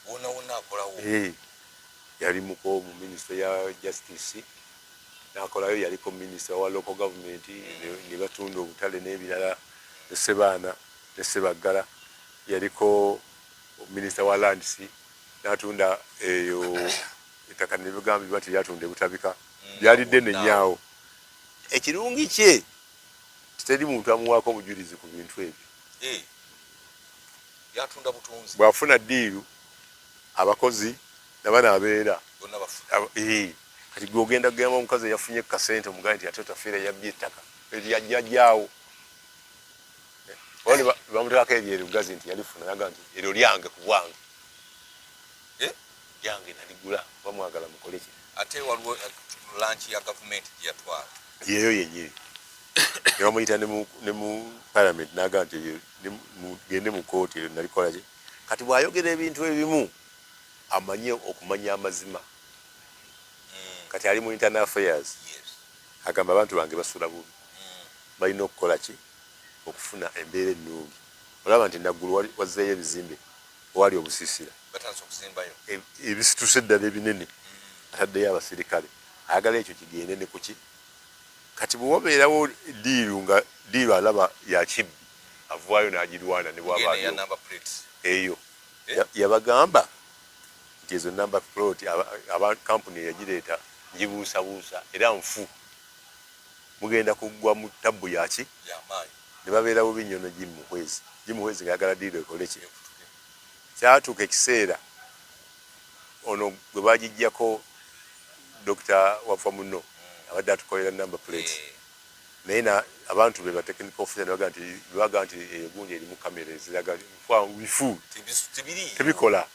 Wona wona akolawo. Yali muko mu minisitule ya justice nakolayo, yaliko minisita wa local government, ne batunda obutale n'ebirala ne Sebaana ne Sebaggala. Yaliko minisita wa lands, n'atunda eyo ettaka ne bigambibwa nti lyatunda ebutabika, lyali ddene nnyo awo. Ekirungi kye teri muntu amuwaako obujulizi ku bintu ebyo. Yatunda butunzi. Bw'afuna deal, abakozi nabana abeera bonna bafuna. Kati gwe ogenda kugamba omukazi eyafunye kasente, omugambe nti ate Otafiire yabbye ettaka eryajjajjaawo, oba ne bamuteekako eryo erugazi nti yalifuna, naga nti eryo lyange ku bwange, lyange naligula, oba mwagala mukole ki. Ate waliwo lanki ya gavumenti gye yatwala. Yeyo yennyini ne bamuyita ne mu parliament, naga nti eyo mugende mu kooti, eryo nalikola ki. Kati bw'ayogera ebintu ebimu amanye okumanya amazima. Kati ali mu internal affairs, agamba abantu bange basula bubi, balina okukola ki okufuna embeera ennungi. Olaba nti naggulu wazzeeyo ebizimbe owali obusiisira Batandise okuzimbayo. Ebisituse eddala ebinene, ataddeyo abasirikale, ayagala ekyo kigende ne kuki. Kati bwe wabeerawo deal, nga deal alaba ya kibbi, avaayo n'agirwana ne bwaba eyo. Eh? Yabagamba nti ezo number plate aba kampuni eyagireeta ngibuusabuusa era nfu, mugenda kuggwa mu tabbu yaki. Ne babeera bubi nnyo no Jim Muhwezi. Jim Muhwezi nga yagala deal ekole ki. Kyatuuka ekiseera ono gwe bagijjako, Dr. Wafa muno abadde atukolera number plate, naye abantu be ba technical officer ne baga nti eyo gundi erimu kamera eziraga bifu, tebikola.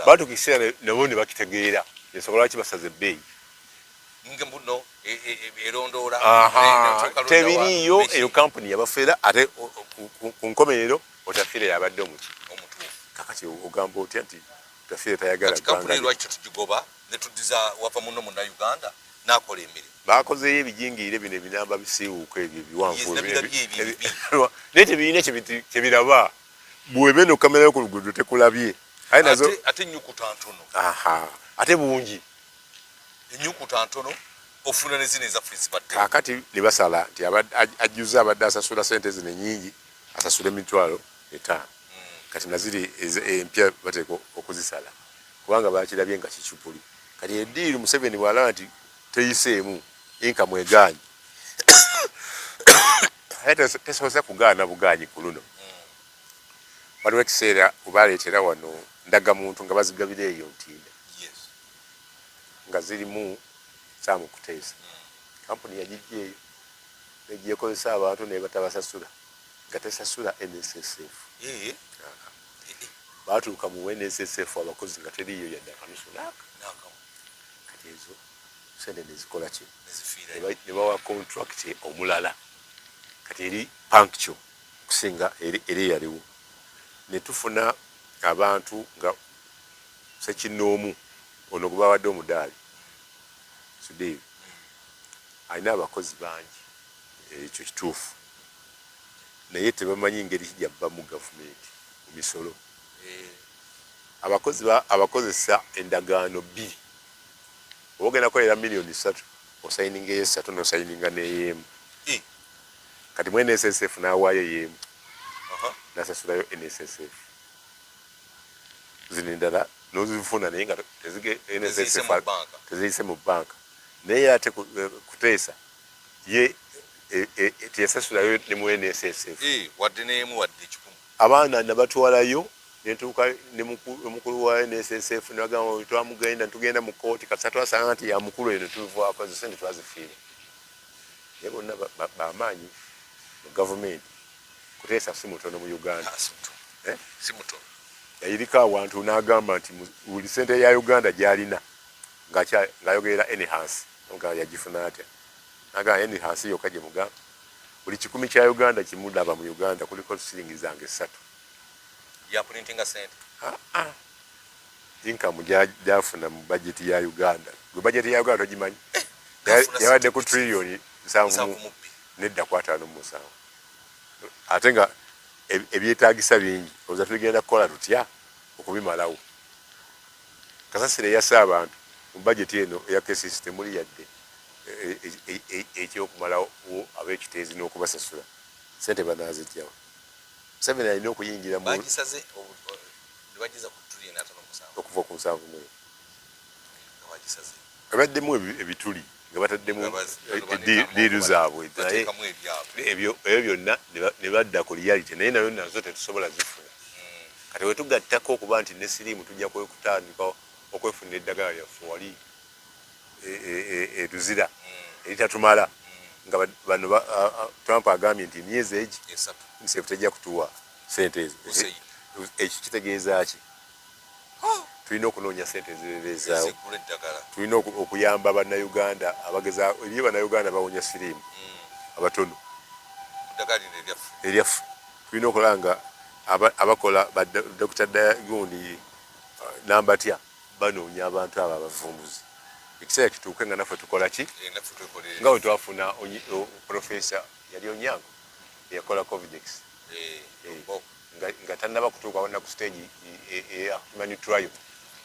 Batuuka ekiseera nabo ne bakitegeera ensonga lwaki basaza ebbeeyi. Tebiriiyo. Eyo kampuni yabafeera, ate ku nkomerero Otafiire yabadde omuki. Kakati ogamba otya nti Otafiire tayagala? Lwaki tetugigoba netuddiza wava muno Munnayuganda nakola emirimu? Bakozeyo ebijingirire bino, ebinamba bisiiwuuka ebyo ebiwanvu, naye tebirina kyebiraba. Bwebe no kamera yo ku luguudo tekulabye. Ate enyukuta ntono. Ate bungi. Enyukuta ntono, ofuna ne zino ezaffe zibadde. Kakati ne basala nti ajjuza abadde asasula sente zino enyingi, asasula 50,000. Kati naziri empya bateeka okuzisala kubanga bakirabye nga kicupuli. Kati e deal Museveni bwalaba nti teyiseemu, income egaanyi, aye tesoose kugaana bugaanyi ku luno. Waliwo ekiseera webaleetera wano ndagamuntu nga bazigabira eyo Ntinda, nga zirimu Sam Kuteesa. Kampuni yagijja eyo negyekozesa abantu naye batabasasula, nga tesasula NSSF. Batuuka mu NSSF abakozi nga teriiyo yadde akanusu naaka. Kati ezo sente nezikola ki? Ne bawa contract omulala, kati eri punctual okusinga eri eyaliwo. Ne tufuna abantu nga sekinnoomu ono gwe bawadde omudaali, Sudhir, alina abakozi bangi, ekyo kituufu, naye tebamanyi ngeri kijabbamu gavumenti mu misolo. Abakozi abakozesa endagaano bbiri. Oba ogenda kukolera 3 miliyoni, osayininga eyesatu nosayininga n'eyemu. Kati mu NSSF n'awaayo eyemu, nasasulayo NSSF. Zino endala nozifuna naye nga teziyise mu banka. Naye ate Kuteesa ye teyasasulayo ne mu NSSF. Wadde nemu, wadde ekikumi. Abaana nabatwalayo netuuka ne mukulu wa NSSF nagamba twamugenda tugenda mu kooti. Kati twasanga nti ya mukulu eno tuvaako, ezo sente twazifiira. Naye bonna bamaanyi mu gavumenti. Kuteesa si mutono mu Uganda. Eh? Si mutono. Yayiriko awantu n'agamba nti buli sente ya Uganda gy'alina, ng'ayogerera enhance, nga yagifuna atya, nagamba enhance yokka gye mugamba buli 100 kya Uganda kimulaba mu Uganda kuliko siringi zange 3. Yapurintinga sente. Ah, ah. Income gyafuna mu bajeti ya Uganda, gwe bajeti ya Uganda togimanyi? Eh, yabadde ku triliyoni 70 nedda ku 57, ate nga ebyetagisa bingi. Oza tugenda kukola tutya okubimalawo? Kasasiro eyassa abantu mu bajeti eno eya KCC temuli yadde ekyokumalawo ab'ekiteezi n'okubasasula. Sente banazijjawo? Museveni alina okuyingira okuva ku 71, ebaddemu ebituli nga bataddemu deal zaabwe, naye ebyo byonna ne badda ku reality, naye nayo nazo tetusobola zifuna. Kati wetugattako okuba nti ne siriimu tujja kutandika okwefunira eddagala lyaffe wali eruzira eritatumala, nga bano Trump agambye nti emyezi egi UNICEF tejja kutuwa sente ezo, ekyo kitegeeza ki? Tulina okunoonya sente ezibebeezaawo. Tulina okuyamba Bannayuganda abageza eriyo. Bannayuganda bawonya siriimu abatono eryaffe. Tulina okulaba nga abakola Dr. Gundi Nambatya banoonya abantu abo abavumbuzi. Ekiseera kituuke nga naffe tukola ki, nga bwe twafuna profesa yali Onyango eyakola Covidex, nga tannaba kutuuka na ku stage eya human trial,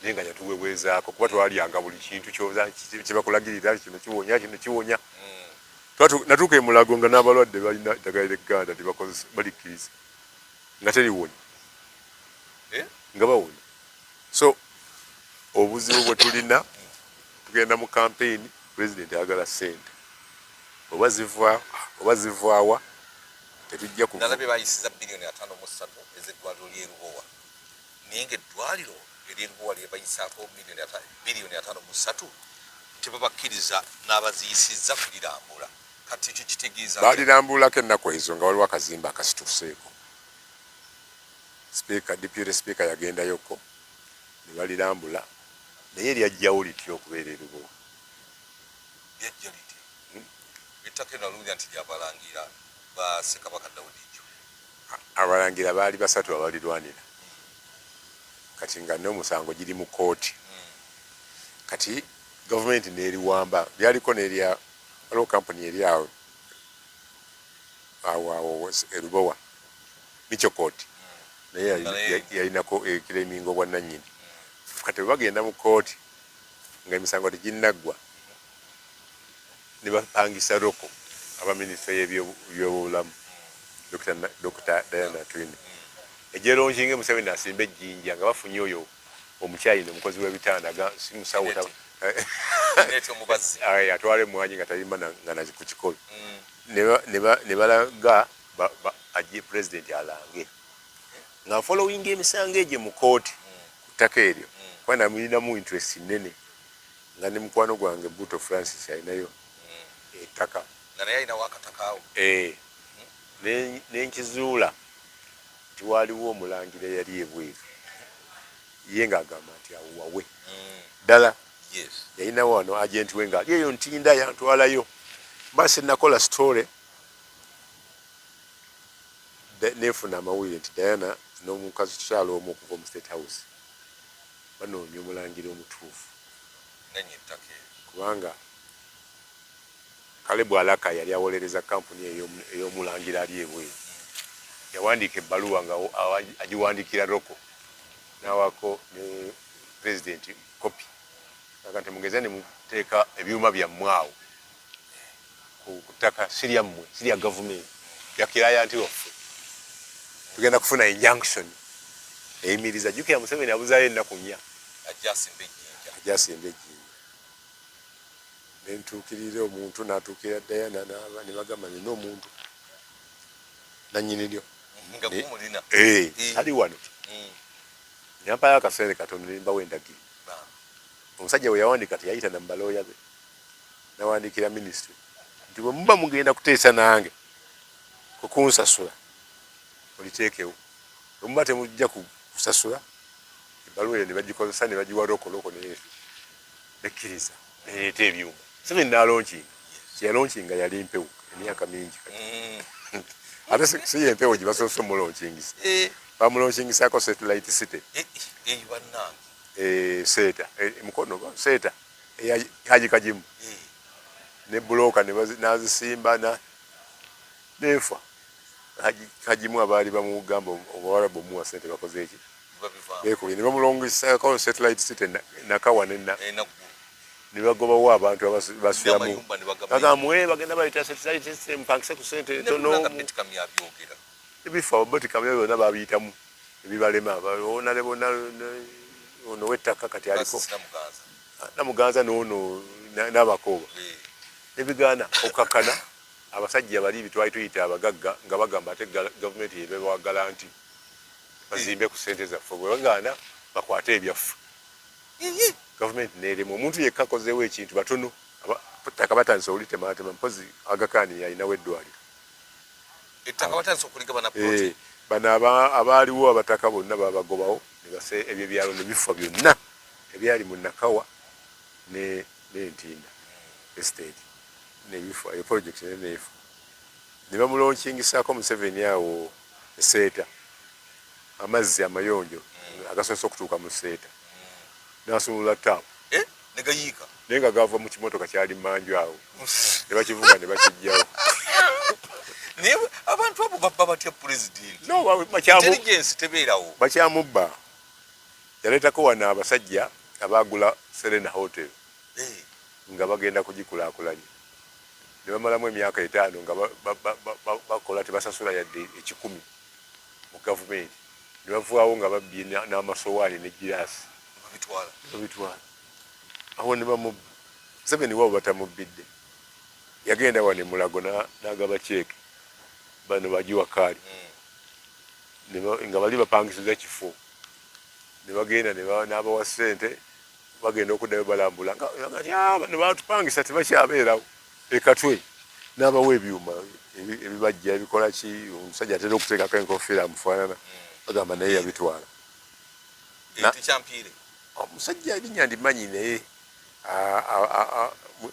naye nga yatuweweezaako kuba twalyanga buli kintu kyebakulagirira, kino kiwonya, kino kiwonya. Natuuka e Mulago nga n'abalwadde balina eddagala ly'egganda tebakozesa, balikkiriza nga terliwonya, eh? Nga bawona. So obuzibu bwe tulina, tugenda mu campaign, president ayagala ssente, oba ziva oba zivaawa, tetujja ku Nalabye bayisiza 53 biliyoni ez'eddwaliro ly'e Lubowa, naye nga eddwaliro ery'e Lubowa lyebayisaako 53 biliyoni tebabakkiriza n'abaziyisizza kulirambula. Kati ekyo kitegeeza? Balirambulako ennaku ezo nga waliwo akazimba akasituseeko. Speaker, deputy speaker yagendayoko ne balirambula, naye lyajjawo litya okubeera e Lubowa? Lyajja litya? Ettaka eno naluwulira nti lyabalangira ba Ssekabaka Dawudi Chwa. Abalangira baali basatu abalirwanira, kati nga n'omusango giri mu kooti. Kati gavumenti n'eriwamba, lyaliko nerya, waliwo kampuni eri awo awo awo e Lubowa, Michokot, naye yalinako eclaiminga obwannannyini. Kati bwe bagenda mu kooti nga emisango teginnaggwa, ne bapangisa Roko aba minisitule y'ebyobulamu, Dr Diana Atwine, egyelaunchinga, Museveni asimba ejjinja nga bafunye oyo omukyayina omukozi w'ebitanda, si musawo, atwala emwanyi nga talima nga ku kikolo, ne balaga ajje pulezidenti alange nga following emisango egyo mu kooti ku ttaka eryo, kuba namulinamu interest nene, nga ne mukwano gwange Buto Francis alinayo ettaka. Nenkizuula nti waaliwo omulangira yali ebweru, ye ng'agamba nti awo wawe ddala. Yalinawo wano agent we ng'ali eyo Ntinda, yantwalayo mba sinakola story, nefuna amawulire nti Diana n'omukazi tukyala omu okuva mu State House banoonya omulangira omutuufu, kubanga Kalebu Alaka yali awolereza kampuni ey'omulangira ali ebweru. Yawandiika ebbaluwa nga agiwandiikira Roko, n'awako ne pulezidenti kopi, aga nti mugeze ne muteeka ebyuma byammwe awo ku ttaka si lyammwe, si lya gavumenti, lya client waffe, tugenda kufuna injunction eyimiriza. Jjukira Museveni abuzaayo ennaku 4 ajja asimba ejjinja. Ajja asimba ejjinja. Nentuukirira omuntu, n'atuukirira Diana, ne bagamba nina omuntu nannyini lyo. Nga gumulina. Ali wano. Yampayo akaseere katono nembawo endagiro. Omusajja bwe yawandiika teyayita na mubalooya be, nawandiikira ministry nti bwe muba mugenda kuteesa nange kukunsasula, oliteekewo, bwe muba temujja kusasula. Ebbaluwa eyo ne bagikozesa ne bagiwa Roko. Roko nekkiriza nereeta ebyuma. Museveni n'alaunchinga. Kyeyalaunchinga yali mpewo emyaka mingi kati. Ate si yempewo gye basoose omulaunchingisa. Bamulaunchingisako Satellite City. Eyo bannange. Seeta, Mukono, Seeta eya Haji Kagimu, ne bulooka n'azisimba neefa. Hajimu abaali bamugamba obawarabu omuwa sente bakoze eki, bekubye ne bamulongesako Satellite City Nakawa enaggulu. Ne bagobawo abantu basulamu, bagamba bagenda bayita Satellite City, mupangise ku sente ntono. Betikamyabyogera. Ebifo botikamya byonna babiyitamu ebibalema onalebona ono wettaka kati aliko Namuganza noono n'Abakooba ebigaana okukkakkana. Abasajja bali bitwali tuyita abagagga nga bagamba ate gavumenti yebewagala nti bazimbe ku ssente zaffe, bwe bagaana bakwate ebyaffe. Gavumenti neeremu omuntu yekka akozeewo ekintu batono. Ttaka batandise olitematema mpozi Aga Khan yalinawo eddwaliro. Ettaka batandise okuligabana plot. Bano abaaliwo abataka bonna babagobawo, ebyo ebyalo ne bifa byonna ebyali mu Nakawa n'Entinda estate nebifa. Eyo project nayo neefa. Ne bamulaunchingisaako Museveni awo Eseeta, amazzi amayonjo agasoose okutuuka mu Seeta, n'asumulula taapu. Negayiika. Naye nga gava mu kimotoka kyali manju awo, ne bakivuga ne bakijjawo. Naye abantu abo babba batya pulezidenti? No, intelligence tebeerawo. Bakyamubba. Yaleetako wano abasajja abaagula Serena Hotel nga bagenda kugikulaakulanya. Ne bamalamu emyaka 5 nga bakola tebasasula yadde 1,000 mu gavumenti, ne bavaawo nga babbye n'amasowaani ne giraasi babitwala. Awo ne bamubba. Museveni waabo batamubbidde, yagenda wano e Mulago n'agaba ceeke bano bagiwa kaali nga bali bapangisiza kifo, ne bagenda n'abawa ssente, bagenda okuddayo balambula nga bano batupangisa tebakyabeerawo. Ekatwe n'abawa ebyuma ebibajja ebikola ki, omusajja atera okuteekako enkofiira amufaanana, bagamba naye yabitwala. Omusajja erinnya ndimanyi naye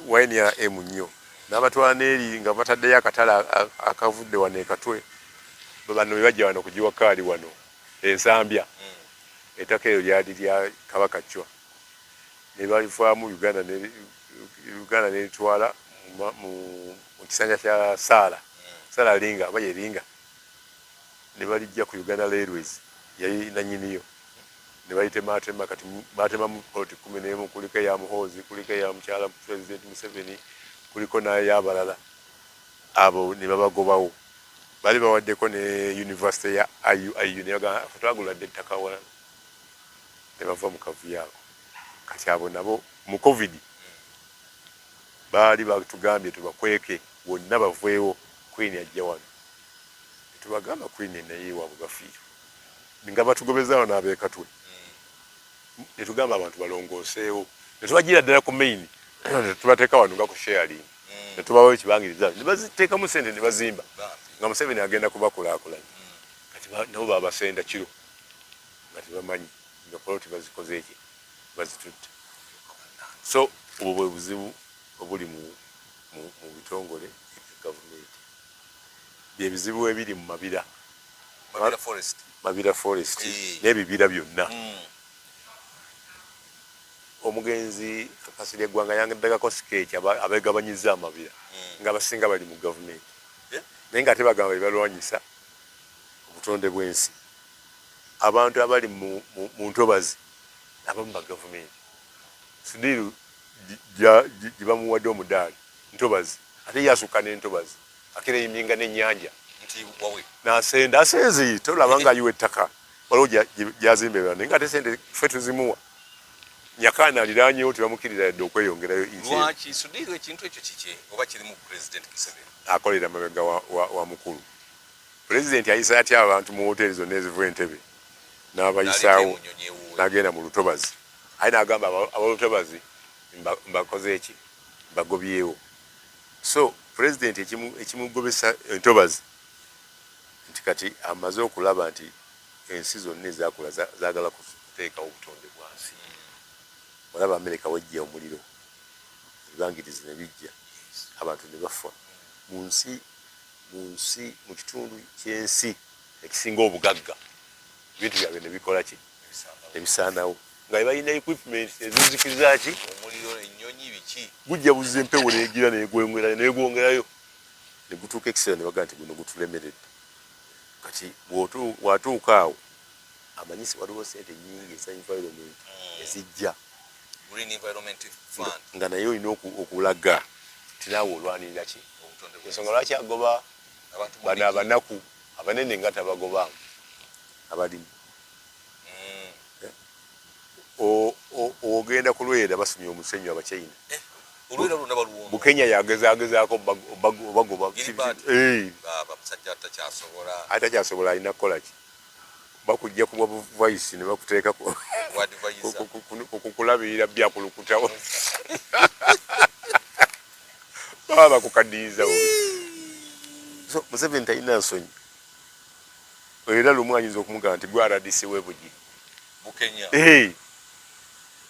wa NRM nnyo, n'abatwala n'eri nga bataddeyo akatale akavudde wano ekatwe, bano be bajja wano kugiwa kaali wano Ensambya, ettaka eryo lyali lya Kabaka Chwa, ne balivaamu Uganda Uganda n'eritwala mu kisanja kya Saala Saala Linga aba ye Linga, ne balijja ku Uganda Railways yali nannyiniyo, ne balitematema. Kati batemamu poloti 11, kuliko eya Muhoozi, kuliko eya mukyala President Museveni, kuliko n'ayabalala, abo ne babagobawo. Bali bawaddeko ne university ya IUIU, ne bagamba twagula dda ettaka walala, ne bava mu kavuyo ako. Kati abo nabo mu COVID baali batugambye tubakweke wonna baveewo, Queen ajja wano, netubagamba Queen naye ewaabwe bafiirwa nga batugobeza wano ab'ekatwe, netugamba abantu balongooseewo, netubagira ddala ku main, netubateeka wano nga ku sharing, netubawo ekibangiriza, ne baziteekamu sente ne bazimba nga Museveni agenda kubakulaakulanya. Kati nabo babasenda kiro nga tebamanyi nga poloti bazikoze eki bazitutte. So obwo bwe buzibu obuli mu bitongole ebya gavumenti, bye bizibu ebiri mu Mabira, Mabira Forest n'ebibira byonna. Omugenzi Kasirye Ggwanga yandagako sikeeki abeegabanyiza amabira nga basinga bali mu gavumenti, naye nga ate bagamba bebalwanyisa obutonde bw'ensi. Abantu abali mu ntobazi abamu ba gavumenti, Sudiru gye bamuwadde omudaali ntobazi, ate ye asukka n'entobazi akireyiminga n'ennyanja n'asenda asenzi, tolaba nga ayiwa ettaka waliwo gyazimba ebirala, naye nga ate sente ffe tuzimuwa. Nyakaana aliranyewo tebamukkiriza yadde okweyongerayo. Lwaki Sudiru ekintu ekyo kikye oba kiri mu President Museveni? Akolera mabega wa mukulu Pulezidenti. Ayisa atya abantu mu woteeri zonna eziva Entebe n'abayisaawo n'agenda mu lutobazi, aye n'agamba ab'olutobazi mbakoze eki, mbagobyewo. So Pulezidenti ekimugobesa entobazi nti kati amaze okulaba nti ensi zonna ezakula zaagala kuteekawo obutonde bwa nsi. Olaba Amerika wejja omuliro, ebibangirizi ne bijja, abantu ne bafa mu nsi mu nsi mu kitundu ky'ensi ekisinga obugagga, ebintu byabwe ne bikola ki, ne bisaanawo nga balina equipment ezizikiza ki omuliro, ennyonyi, biki. Gujja buzza empewo negira negwongerayo negwongerayo ne gutuuka ekiseera ne bagamba nti guno gutulemeredde. Kati bw'atuuka awo amanyisi waliwo sente nyingi eza environment ezijja nga naye olina okulaga nti naawe olwanirira ki ensonga lwaki agoba bano abanaku abanene nga tabagobaamu abalimi. Ogenda ku Lwera basumye omusenyu Abachina, Bukenya yagezagezaako bagoba atakyasobola, alina kukola ki? Bakujja ku bwa vice ne bakuteeka kukulabirira byakulukutawo, baba bakukaddiyiza bubi. So Museveni talina nsonyi, era lumu ayinza okumugamba nti gwe RDC w'ebugi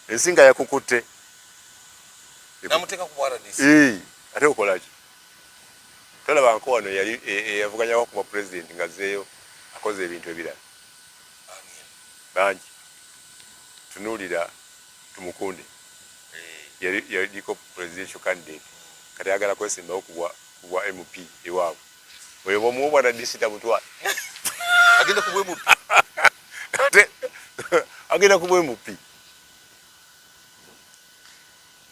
ensi nga yakukutte ate okolaki? Tolaba nko wano yali eyavuganyako kuba pulezidenti nga azzeeyo akoze ebintu ebirala bangi. Tunuulira Tumukunde, yaliko presidential candidate, kati ayagala kwesimbawo kubwa MP ewaabwe. Oyo bwomuwa obwa RDC tabutwala. Agenda kubwa MP. Ate agenda kubwa MP.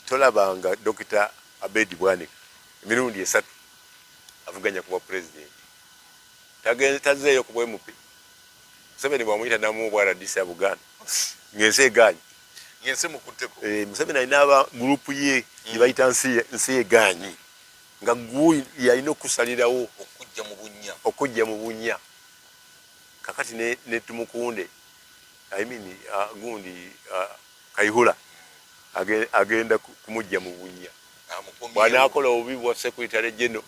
Tolabanga Dokita Abedi Bwanika? Emirundi 3 avuganya kuba president, tazeeyo ku bwa MP. Museveni bwamuyita namuwa obwa RDC ya Buganda ng'ensi egaanyi. Ng'ensi mukutteko. Museveni alina aba gurupu ye gyebayita nsi egaanyi, nga guyi yalina okusalirawo okujja mu bunnya. Okujja mu bunnya. Kakati ne Tumukunde, I mean, gundi Kayihura agenda kumujja mu bunnya. Bw'anaakola obubi bwa secretary general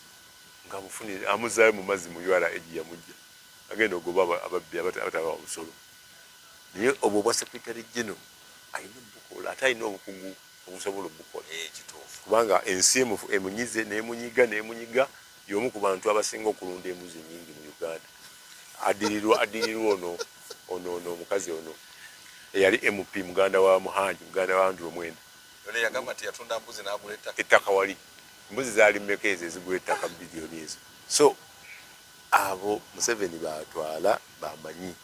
nga mufunire amuzaayo mu mazzi mu URA yamujja agenda ogoba ababbi abatabawa busolo. Naye obwo obwa secretary general alina obukola, ate alina obukugu obusobola obukola. Kubanga ensi emunyize n'emunyiga n'emunyiga. Y'omu ku bantu abasinga okulunda embuzi nyingi mu Uganda. Addirirwa ono omukazi ono eyali MP, muganda wa Muhangi, muganda wa Andrew Mwenda. Ono yagamba nti yatunda mbuzi n'agula ettaka. Ettaka wali embuzi zaali mmeka ezo ezigula ettaka biliyoni ezo? So abo Museveni batwala bamanyi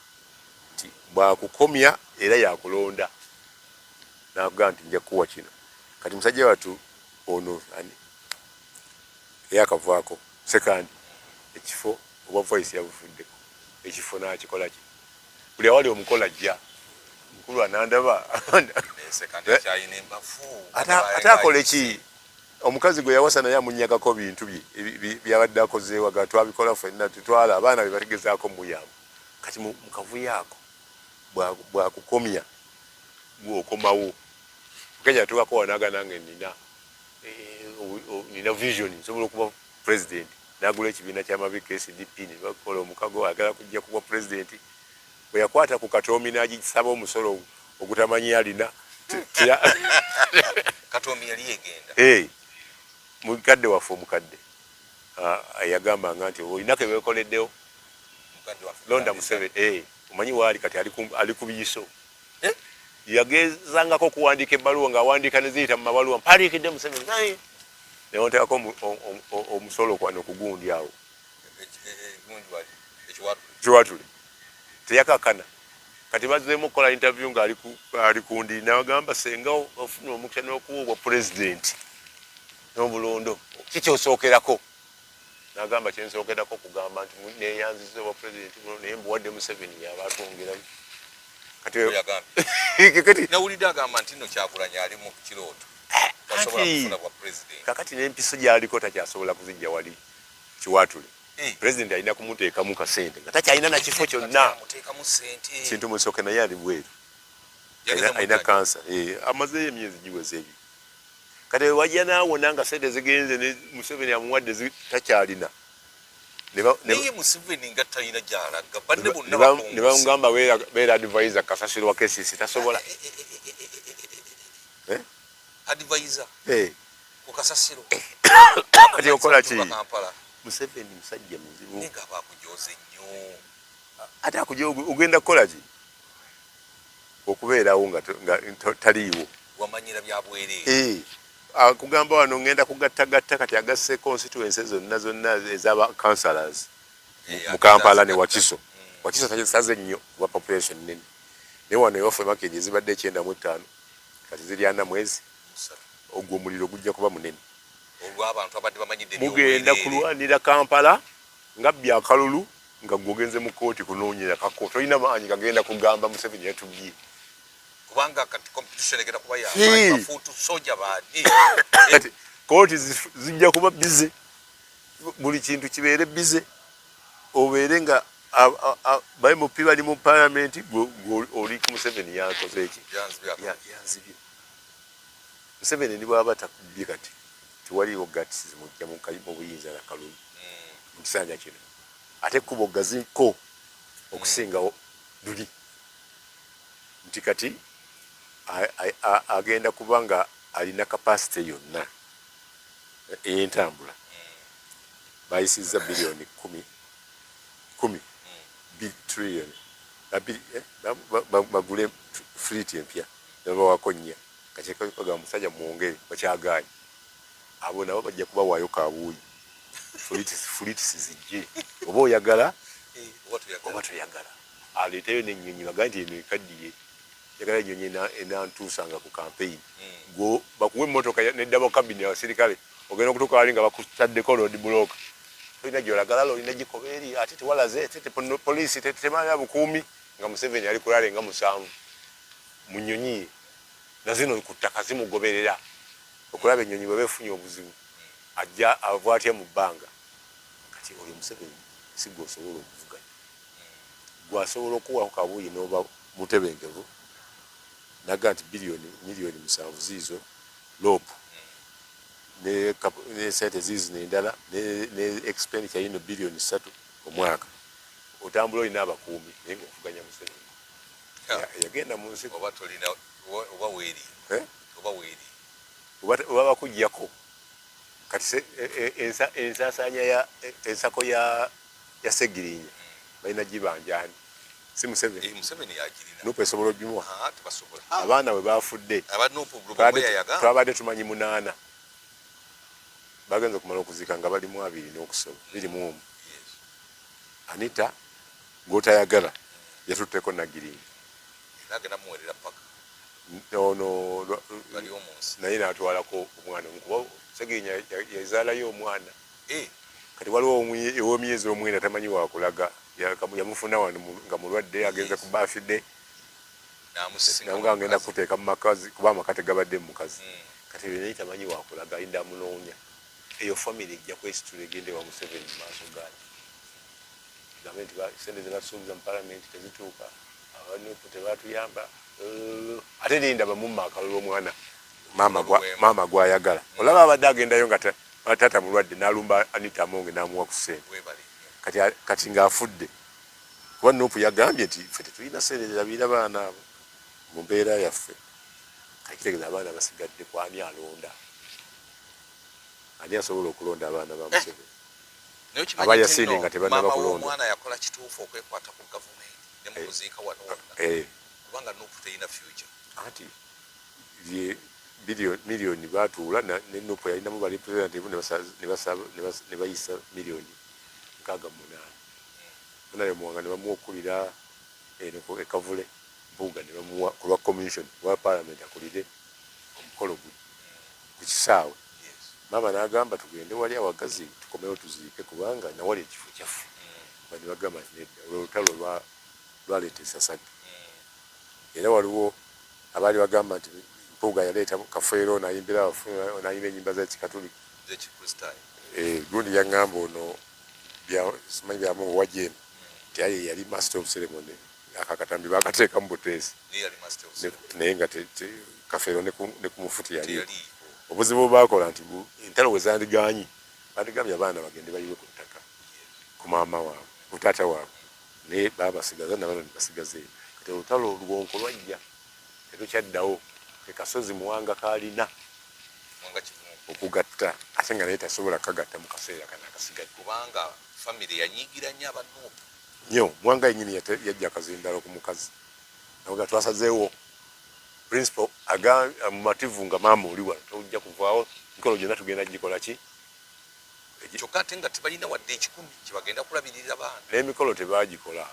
nti bwakukomya era yakulonda nakugamba nti nja kukuwa kino. Kati musajja wattu ono ani eyakavaako Sekandi, ekifo obwa vice yabufuddeko, ekifo n'akikola ki, buli awali omukolo ajja mukulu anandaba. Ate akole ki? Omukazi gwe yawasa naye amunyagako bintu bye byabadde akozeewo, aga twabikola ffenna, tutwala abaana be bategezaako muyamba. Kati mu kavuyo ako bwakukomya gwokomawo Kenya atuukako wanaga nange nina vision, nsobola okuba president. Nagula ekibiina kyamabika SDP ne bakola omukago, ayagala kujja kuba president. Bwe yakwata ku Katoomi n'agisaba omusolo ogutamanyi alina. Katoomi yali egenda. Mukadde waffe omukadde yagambanga nti olina ke beekoleddewo, londa Museveni. Omanyi waali kati ali ku biyiso. Yagezangako okuwandiika ebbaluwa ng'awandiika ne ziyita mu mabaluwa, mpandiikidde Museveni newonteekako omusolo kwano kugundi awo Kiwatule, teyakakana. Kati bazzeemu okukola interview nga ali kundi, nagamba senga ofuna omukisa n'okuwa obwa pulezidenti n'obulondo, kikyosookerako? Nagamba kyensookerako kugamba nti neyanziza obwa pulezidenti buno, naye mbuwadde Museveni yaba atwongerayo. Kati nawulidde agamba nti nno Kyagulanyi ali mu kirooto, tasobola kufuna bwa pulezidenti. Kakati n'empiso gy'aliko takyasobola kuzijja wali Kiwatule. Pulezidenti alina kumuteekamu kasente nga takyalina na kifo kyonna. Kintu Musoke naye ali bweru, alina kansa, amazeeyo emyezi giweze ebiri. Kati wajja naawona nga sente zigenze ne Museveni amuwadde takyalina. Naye Museveni nga talina gy'alaga, banne bonna bakongose. Ne bamugamba beera advisor kasasiro wa KCC, tasobola. Advisor ku kasasiro. Kati okola ki? Museveni musajja muzibu. Naye nga bakujoze nnyo. Ate akujoga ogenda kukola ki? Okubeerawo nga taliiwo. Wamanyira bya bwereere. Akugamba wano ngenda kugattagatta, kati agasse constituency zonna zonna ez'aba councillors mu Kampala ne Wakiso. Wakiso tasaze nnyo kuba population nnene, naye wano ewaffe Makindye zibadde 95, kati ziri 40. Ogwo omuliro gujja kuba munene. Olw'abantu abadde bamanyidde. Mugenda kulwanira Kampala nga bbya akalulu, nga gwe ogenze mu kooti kunoonyera kako, tolina maanyi kagenda kugamba Museveni yatubbye. Kubanga kati competition egenda kuba ya bafuutu soja baani. Kati kooti zijja kuba busy, buli kintu kibeere busy, obeere nga ba MP bali mu parliament, oli ku Museveni yankoze eki, yanzibye. Museveni ni bwaba takubbye kati tewaliiwo guts zimujja mu buyinza na kalulu mu kisanja kino, ate ekkubo gaziko okusingawo luli nti kati agenda kuba nga alina capacity yonna ey'entambula. Bayisizza biliyoni kumi kumi trillion bagule fleet empya, nebawako nnya. Kati bagamba musajja mwongere, bakyagaanye. Abo nabo bajja kubawaayo kabuuyi, fleets zijje, oba oyagala oba toyagala. Aleeteyo n'ennyonyi, bagambe nti eno ekaddiye, njagala ennyonyi enantuusanga ku campaign. Bakuwa emmotoka ne double cabin, abasirikale. Ogenda okutuuka wali nga bakutaddeko road block, tolina gyolagala, olina gikoba eri, ate tewalaze, ate poliisi temanya bukuumi. Nga Museveni ali kulale nga 7 mu nnyonyi ye, nazino ku ttaka zimugoberera okulaba ennyonyi bwe beefunye obuzibu, ajja ava atya mu bbanga. Kati oyo Museveni si gwe osobola okuvuganya, gwe asobola okuwako kabuuyi n'oba mutebenkevu naga nti biliyoni miliyoni 7 ziizo LOP ne sente ziizino endala ne expenditure yino biliyoni 3 omwaka, otambula olina abakuumi, naye nga ovuganya Museveni yagenda mu nsi. Oba tolina oba weeri. Eh? Oba weeri. Oba bakuggyako. Kati ensaasaanya ya ensako ya Segirinya balina gibanjani? Si Museveni? Eh, Museveni yagirina. NUP esobola ogimuwa? Ah, tebasobola. Abaana bwe bafudde, aba NUP Lubongoya yagamba. Twabadde tumanyi munaana, bagenza okumala okuziika nga balimu abiri n'okusoba 21. Anita gw'otayagala yatutteko Nagirinya. Era agenda muwerera paka. Ono bali omunsi. Naye n'atwalako omwana omu, kuba Segirinya yazaalayo omwana. Eh. Kati waliwo ow'emyezi 9 tamanyi wakulaga, yamufuna wano nga mulwadde, agenze ku birthday, namusisinkana. Namuga ngenda kuteeka mu makazi, kuba amaka tegabadde mu mukazi. Kati ebyo naye tamanyi wakulaga, ayinda amunoonya. Eyo family ejja kwesitula egende wa Museveni mu maaso gaayo, gambe nti sente ze batusuubiza mu palamenti tezituuka, aba NUP tebatuyamba. Ate linda bamumma akalulu omwana maama gwayagala. Olaba abadde agendayo nga taata mulwadde, n'alumba Anita Amonge n'amuwa ku ssente. Webale. Kati ng'afudde, kuba NUP yagambye nti ffe tetulina ssente zirabirira baana abo mu mbeera yaffe. Kitegeeza abaana basigadde ku ani alonda, ani asobola okulonda abaana ba Museveni. Naye okimanyi Aba nti Yasini nno nga tebannaba maama kulonda. w'omwana yakola kituufu okwekwata ku gavumenti ne mu kuziika wano wonna, kubanga NUP terina future. Anti ye miliyoni batuula ne NUP yalinamu ba representative ne bayisa miliyoni 68. Honorable Muwanga ne bamuwa okukulira eno e Kavule, Mpuuga ne bamuwa ku lwa commission wa parliament akulire omukolo guli ku kisaawe. Maama n'agamba tugende wali awagazi tukomewo tuziike, kubanga nawali ekifo kyaffe. Bani bagamba nti nedda, olwo olutalo lwaleeta esasage. Era waliwo abaali bagamba nti Mpuuga yaleeta Kafeero nayimbira abafu, nayimba ennyimba z'Ekikatuliki. Z'Ekikristaayo. Eh, gundi yaŋŋamba ono simanyi Byamungu wajeno nti aye yali master of ceremony, akakatambi bakateeka mu buteesi. Naye yali master of ceremony. Naye nga Kafeero ne ku mufuti yali. Teyaliiko. Obuzibu bwe bakola nti entalo we zandiganyi, bandigambye abaana bagende bayiwe ku ttaka ku maama waabwe, ku taata waabwe, naye babasigaza nabano ne basigaza eyo. Kati olutalo oluwonko lwajja terukyaddawo, ke kasozi Muwanga kaalina Muwanga Kivumbi okugatta, ate nga naye tasobola kagatta mu kaseera kano akasigadde. Kubanga famire yanyiigira nnyo aba NUP. Nnyo. Muwanga yennyini yajja akazindalo ku mukazi naga twasazeewo principal aga mumativu nga maama oli wano tojja kuvaawo, mikolo gyonna tugenda gikola ki. Kyokka ate nga tebalina wadde 100 kyebagenda kulabirira baana. N'emikolo tebagikola.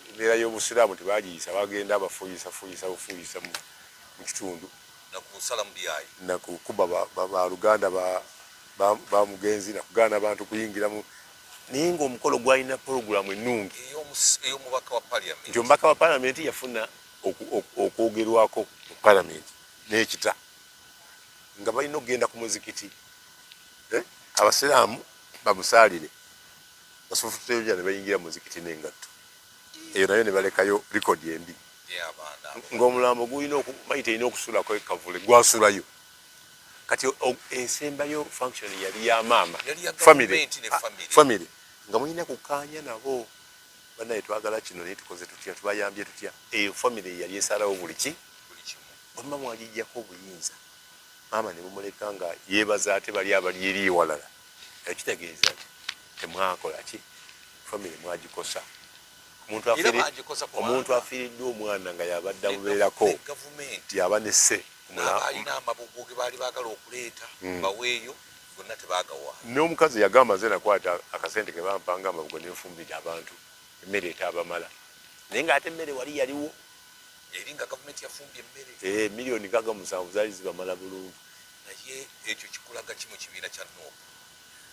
Embeera y'obusiraamu tebagiyisa, bagenda bafuuyisa bufuuyisa mu kitundu. Nakusala mu byayi. Nakukuba baluganda ba mugenzi, nakugaana abantu kuyingira mu, naye ng'omukolo gwalina porogulamu ennungi. Ey'omubaka wa parliament. Nti omubaka wa palamenti yafuna okwogerwako mu palamenti n'ekita nga balina okugenda ku muzikiti, eh? Abasiraamu bamusaalire basufuteja ne bayingira mu muzikiti n'engatto eyo, nayo ne balekayo record embi. Abaana abo. Ng'omulambo gulina mayite erina okusulako ekavule, gwasulayo. Kati esembayo function yali ya maama. Yali ya family. Gavumenti ne Ah, family. Family nga mulina kukkaanya nabo, banaye twagala kino, naye tukoze tutya, tubayambye tutya? Eyo family yali esalawo buli ki. Buli kimu. Bwemba mwagijjako obuyinza, maama ne mumuleka nga yeebaza ate bali abali eri ewalala, ekyo kitegeeza nti temwakola ki, family mwagikosa. Omuntu Era bagikosa kubanga omuntu afiiriddwa omwana nga yabadde amubeerako ne gavumenti yaba nesse n'abaalina amabugo ge baali baagala okuleeta baweeyo, gonna tebagawaayo. N'omukazi yagamba nze nakwata akasente ke bampanga amabugo nenfumbira abantu emmere etaabamala, naye ng'ate emmere wali yaliwo. Eri nga gavumenti yafumbye emmere. Eh, miliyoni 67 zaali zibamala bulungi. Naye Naye ekyo kikulaga ki mu kibiina kya NUP?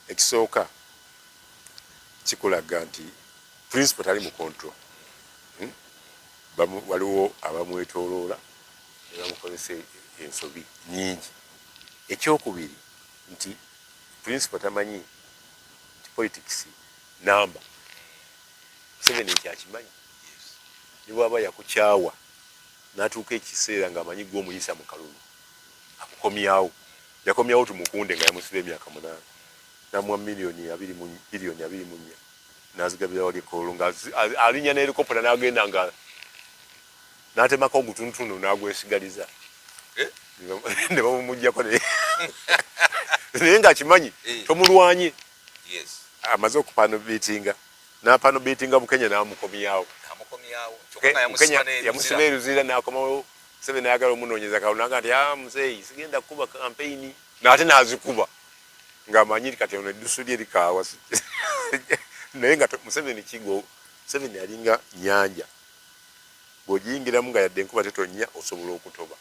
Ekisooka kikulaga nti principal tali mu control. Waliwo abamwetoloola ne bamukozesa ensobi nyingi. Ekyokubiri nti principal tamanyi nti politics namba. Museveni ekyo akimanyi, ne bwaba yakukyawa n'atuuka ekiseera ng'amanyi gwe omuyisa mu kalulu, akukomyawo. Yakomyawo Tumukunde nga yamusiba emyaka 8, namuwa miliyoni abiri mu biliyoni 24 n'azigabira wali ekololo, nga alinnya n'helicopter n'agenda nga n'atemako ogutunutunu n'agwesigaliza. Eh? Ne bamumugyako, naye ng'akimanyi tomulwanye. Amaze okupanobitinga, n'apanobitinga Bukenya n'amukomyawo. Amukomyawo kyokka nga yamusiba n'eruzira. Yamusiba eruzira n'akomawo. Museveni ayagala omunoonyeza kalulu, naga nti, "Ah, muzeeyi, sigenda kukuba kampeyini," n'ate n'azikuba ng'amanyi nti kati ono eddusu lye likaawa. Naye nga Museveni kigo, Museveni alinga nyanja, bw'ogiyingiramu nga yadde enkuba tetonnya osobola okutoba.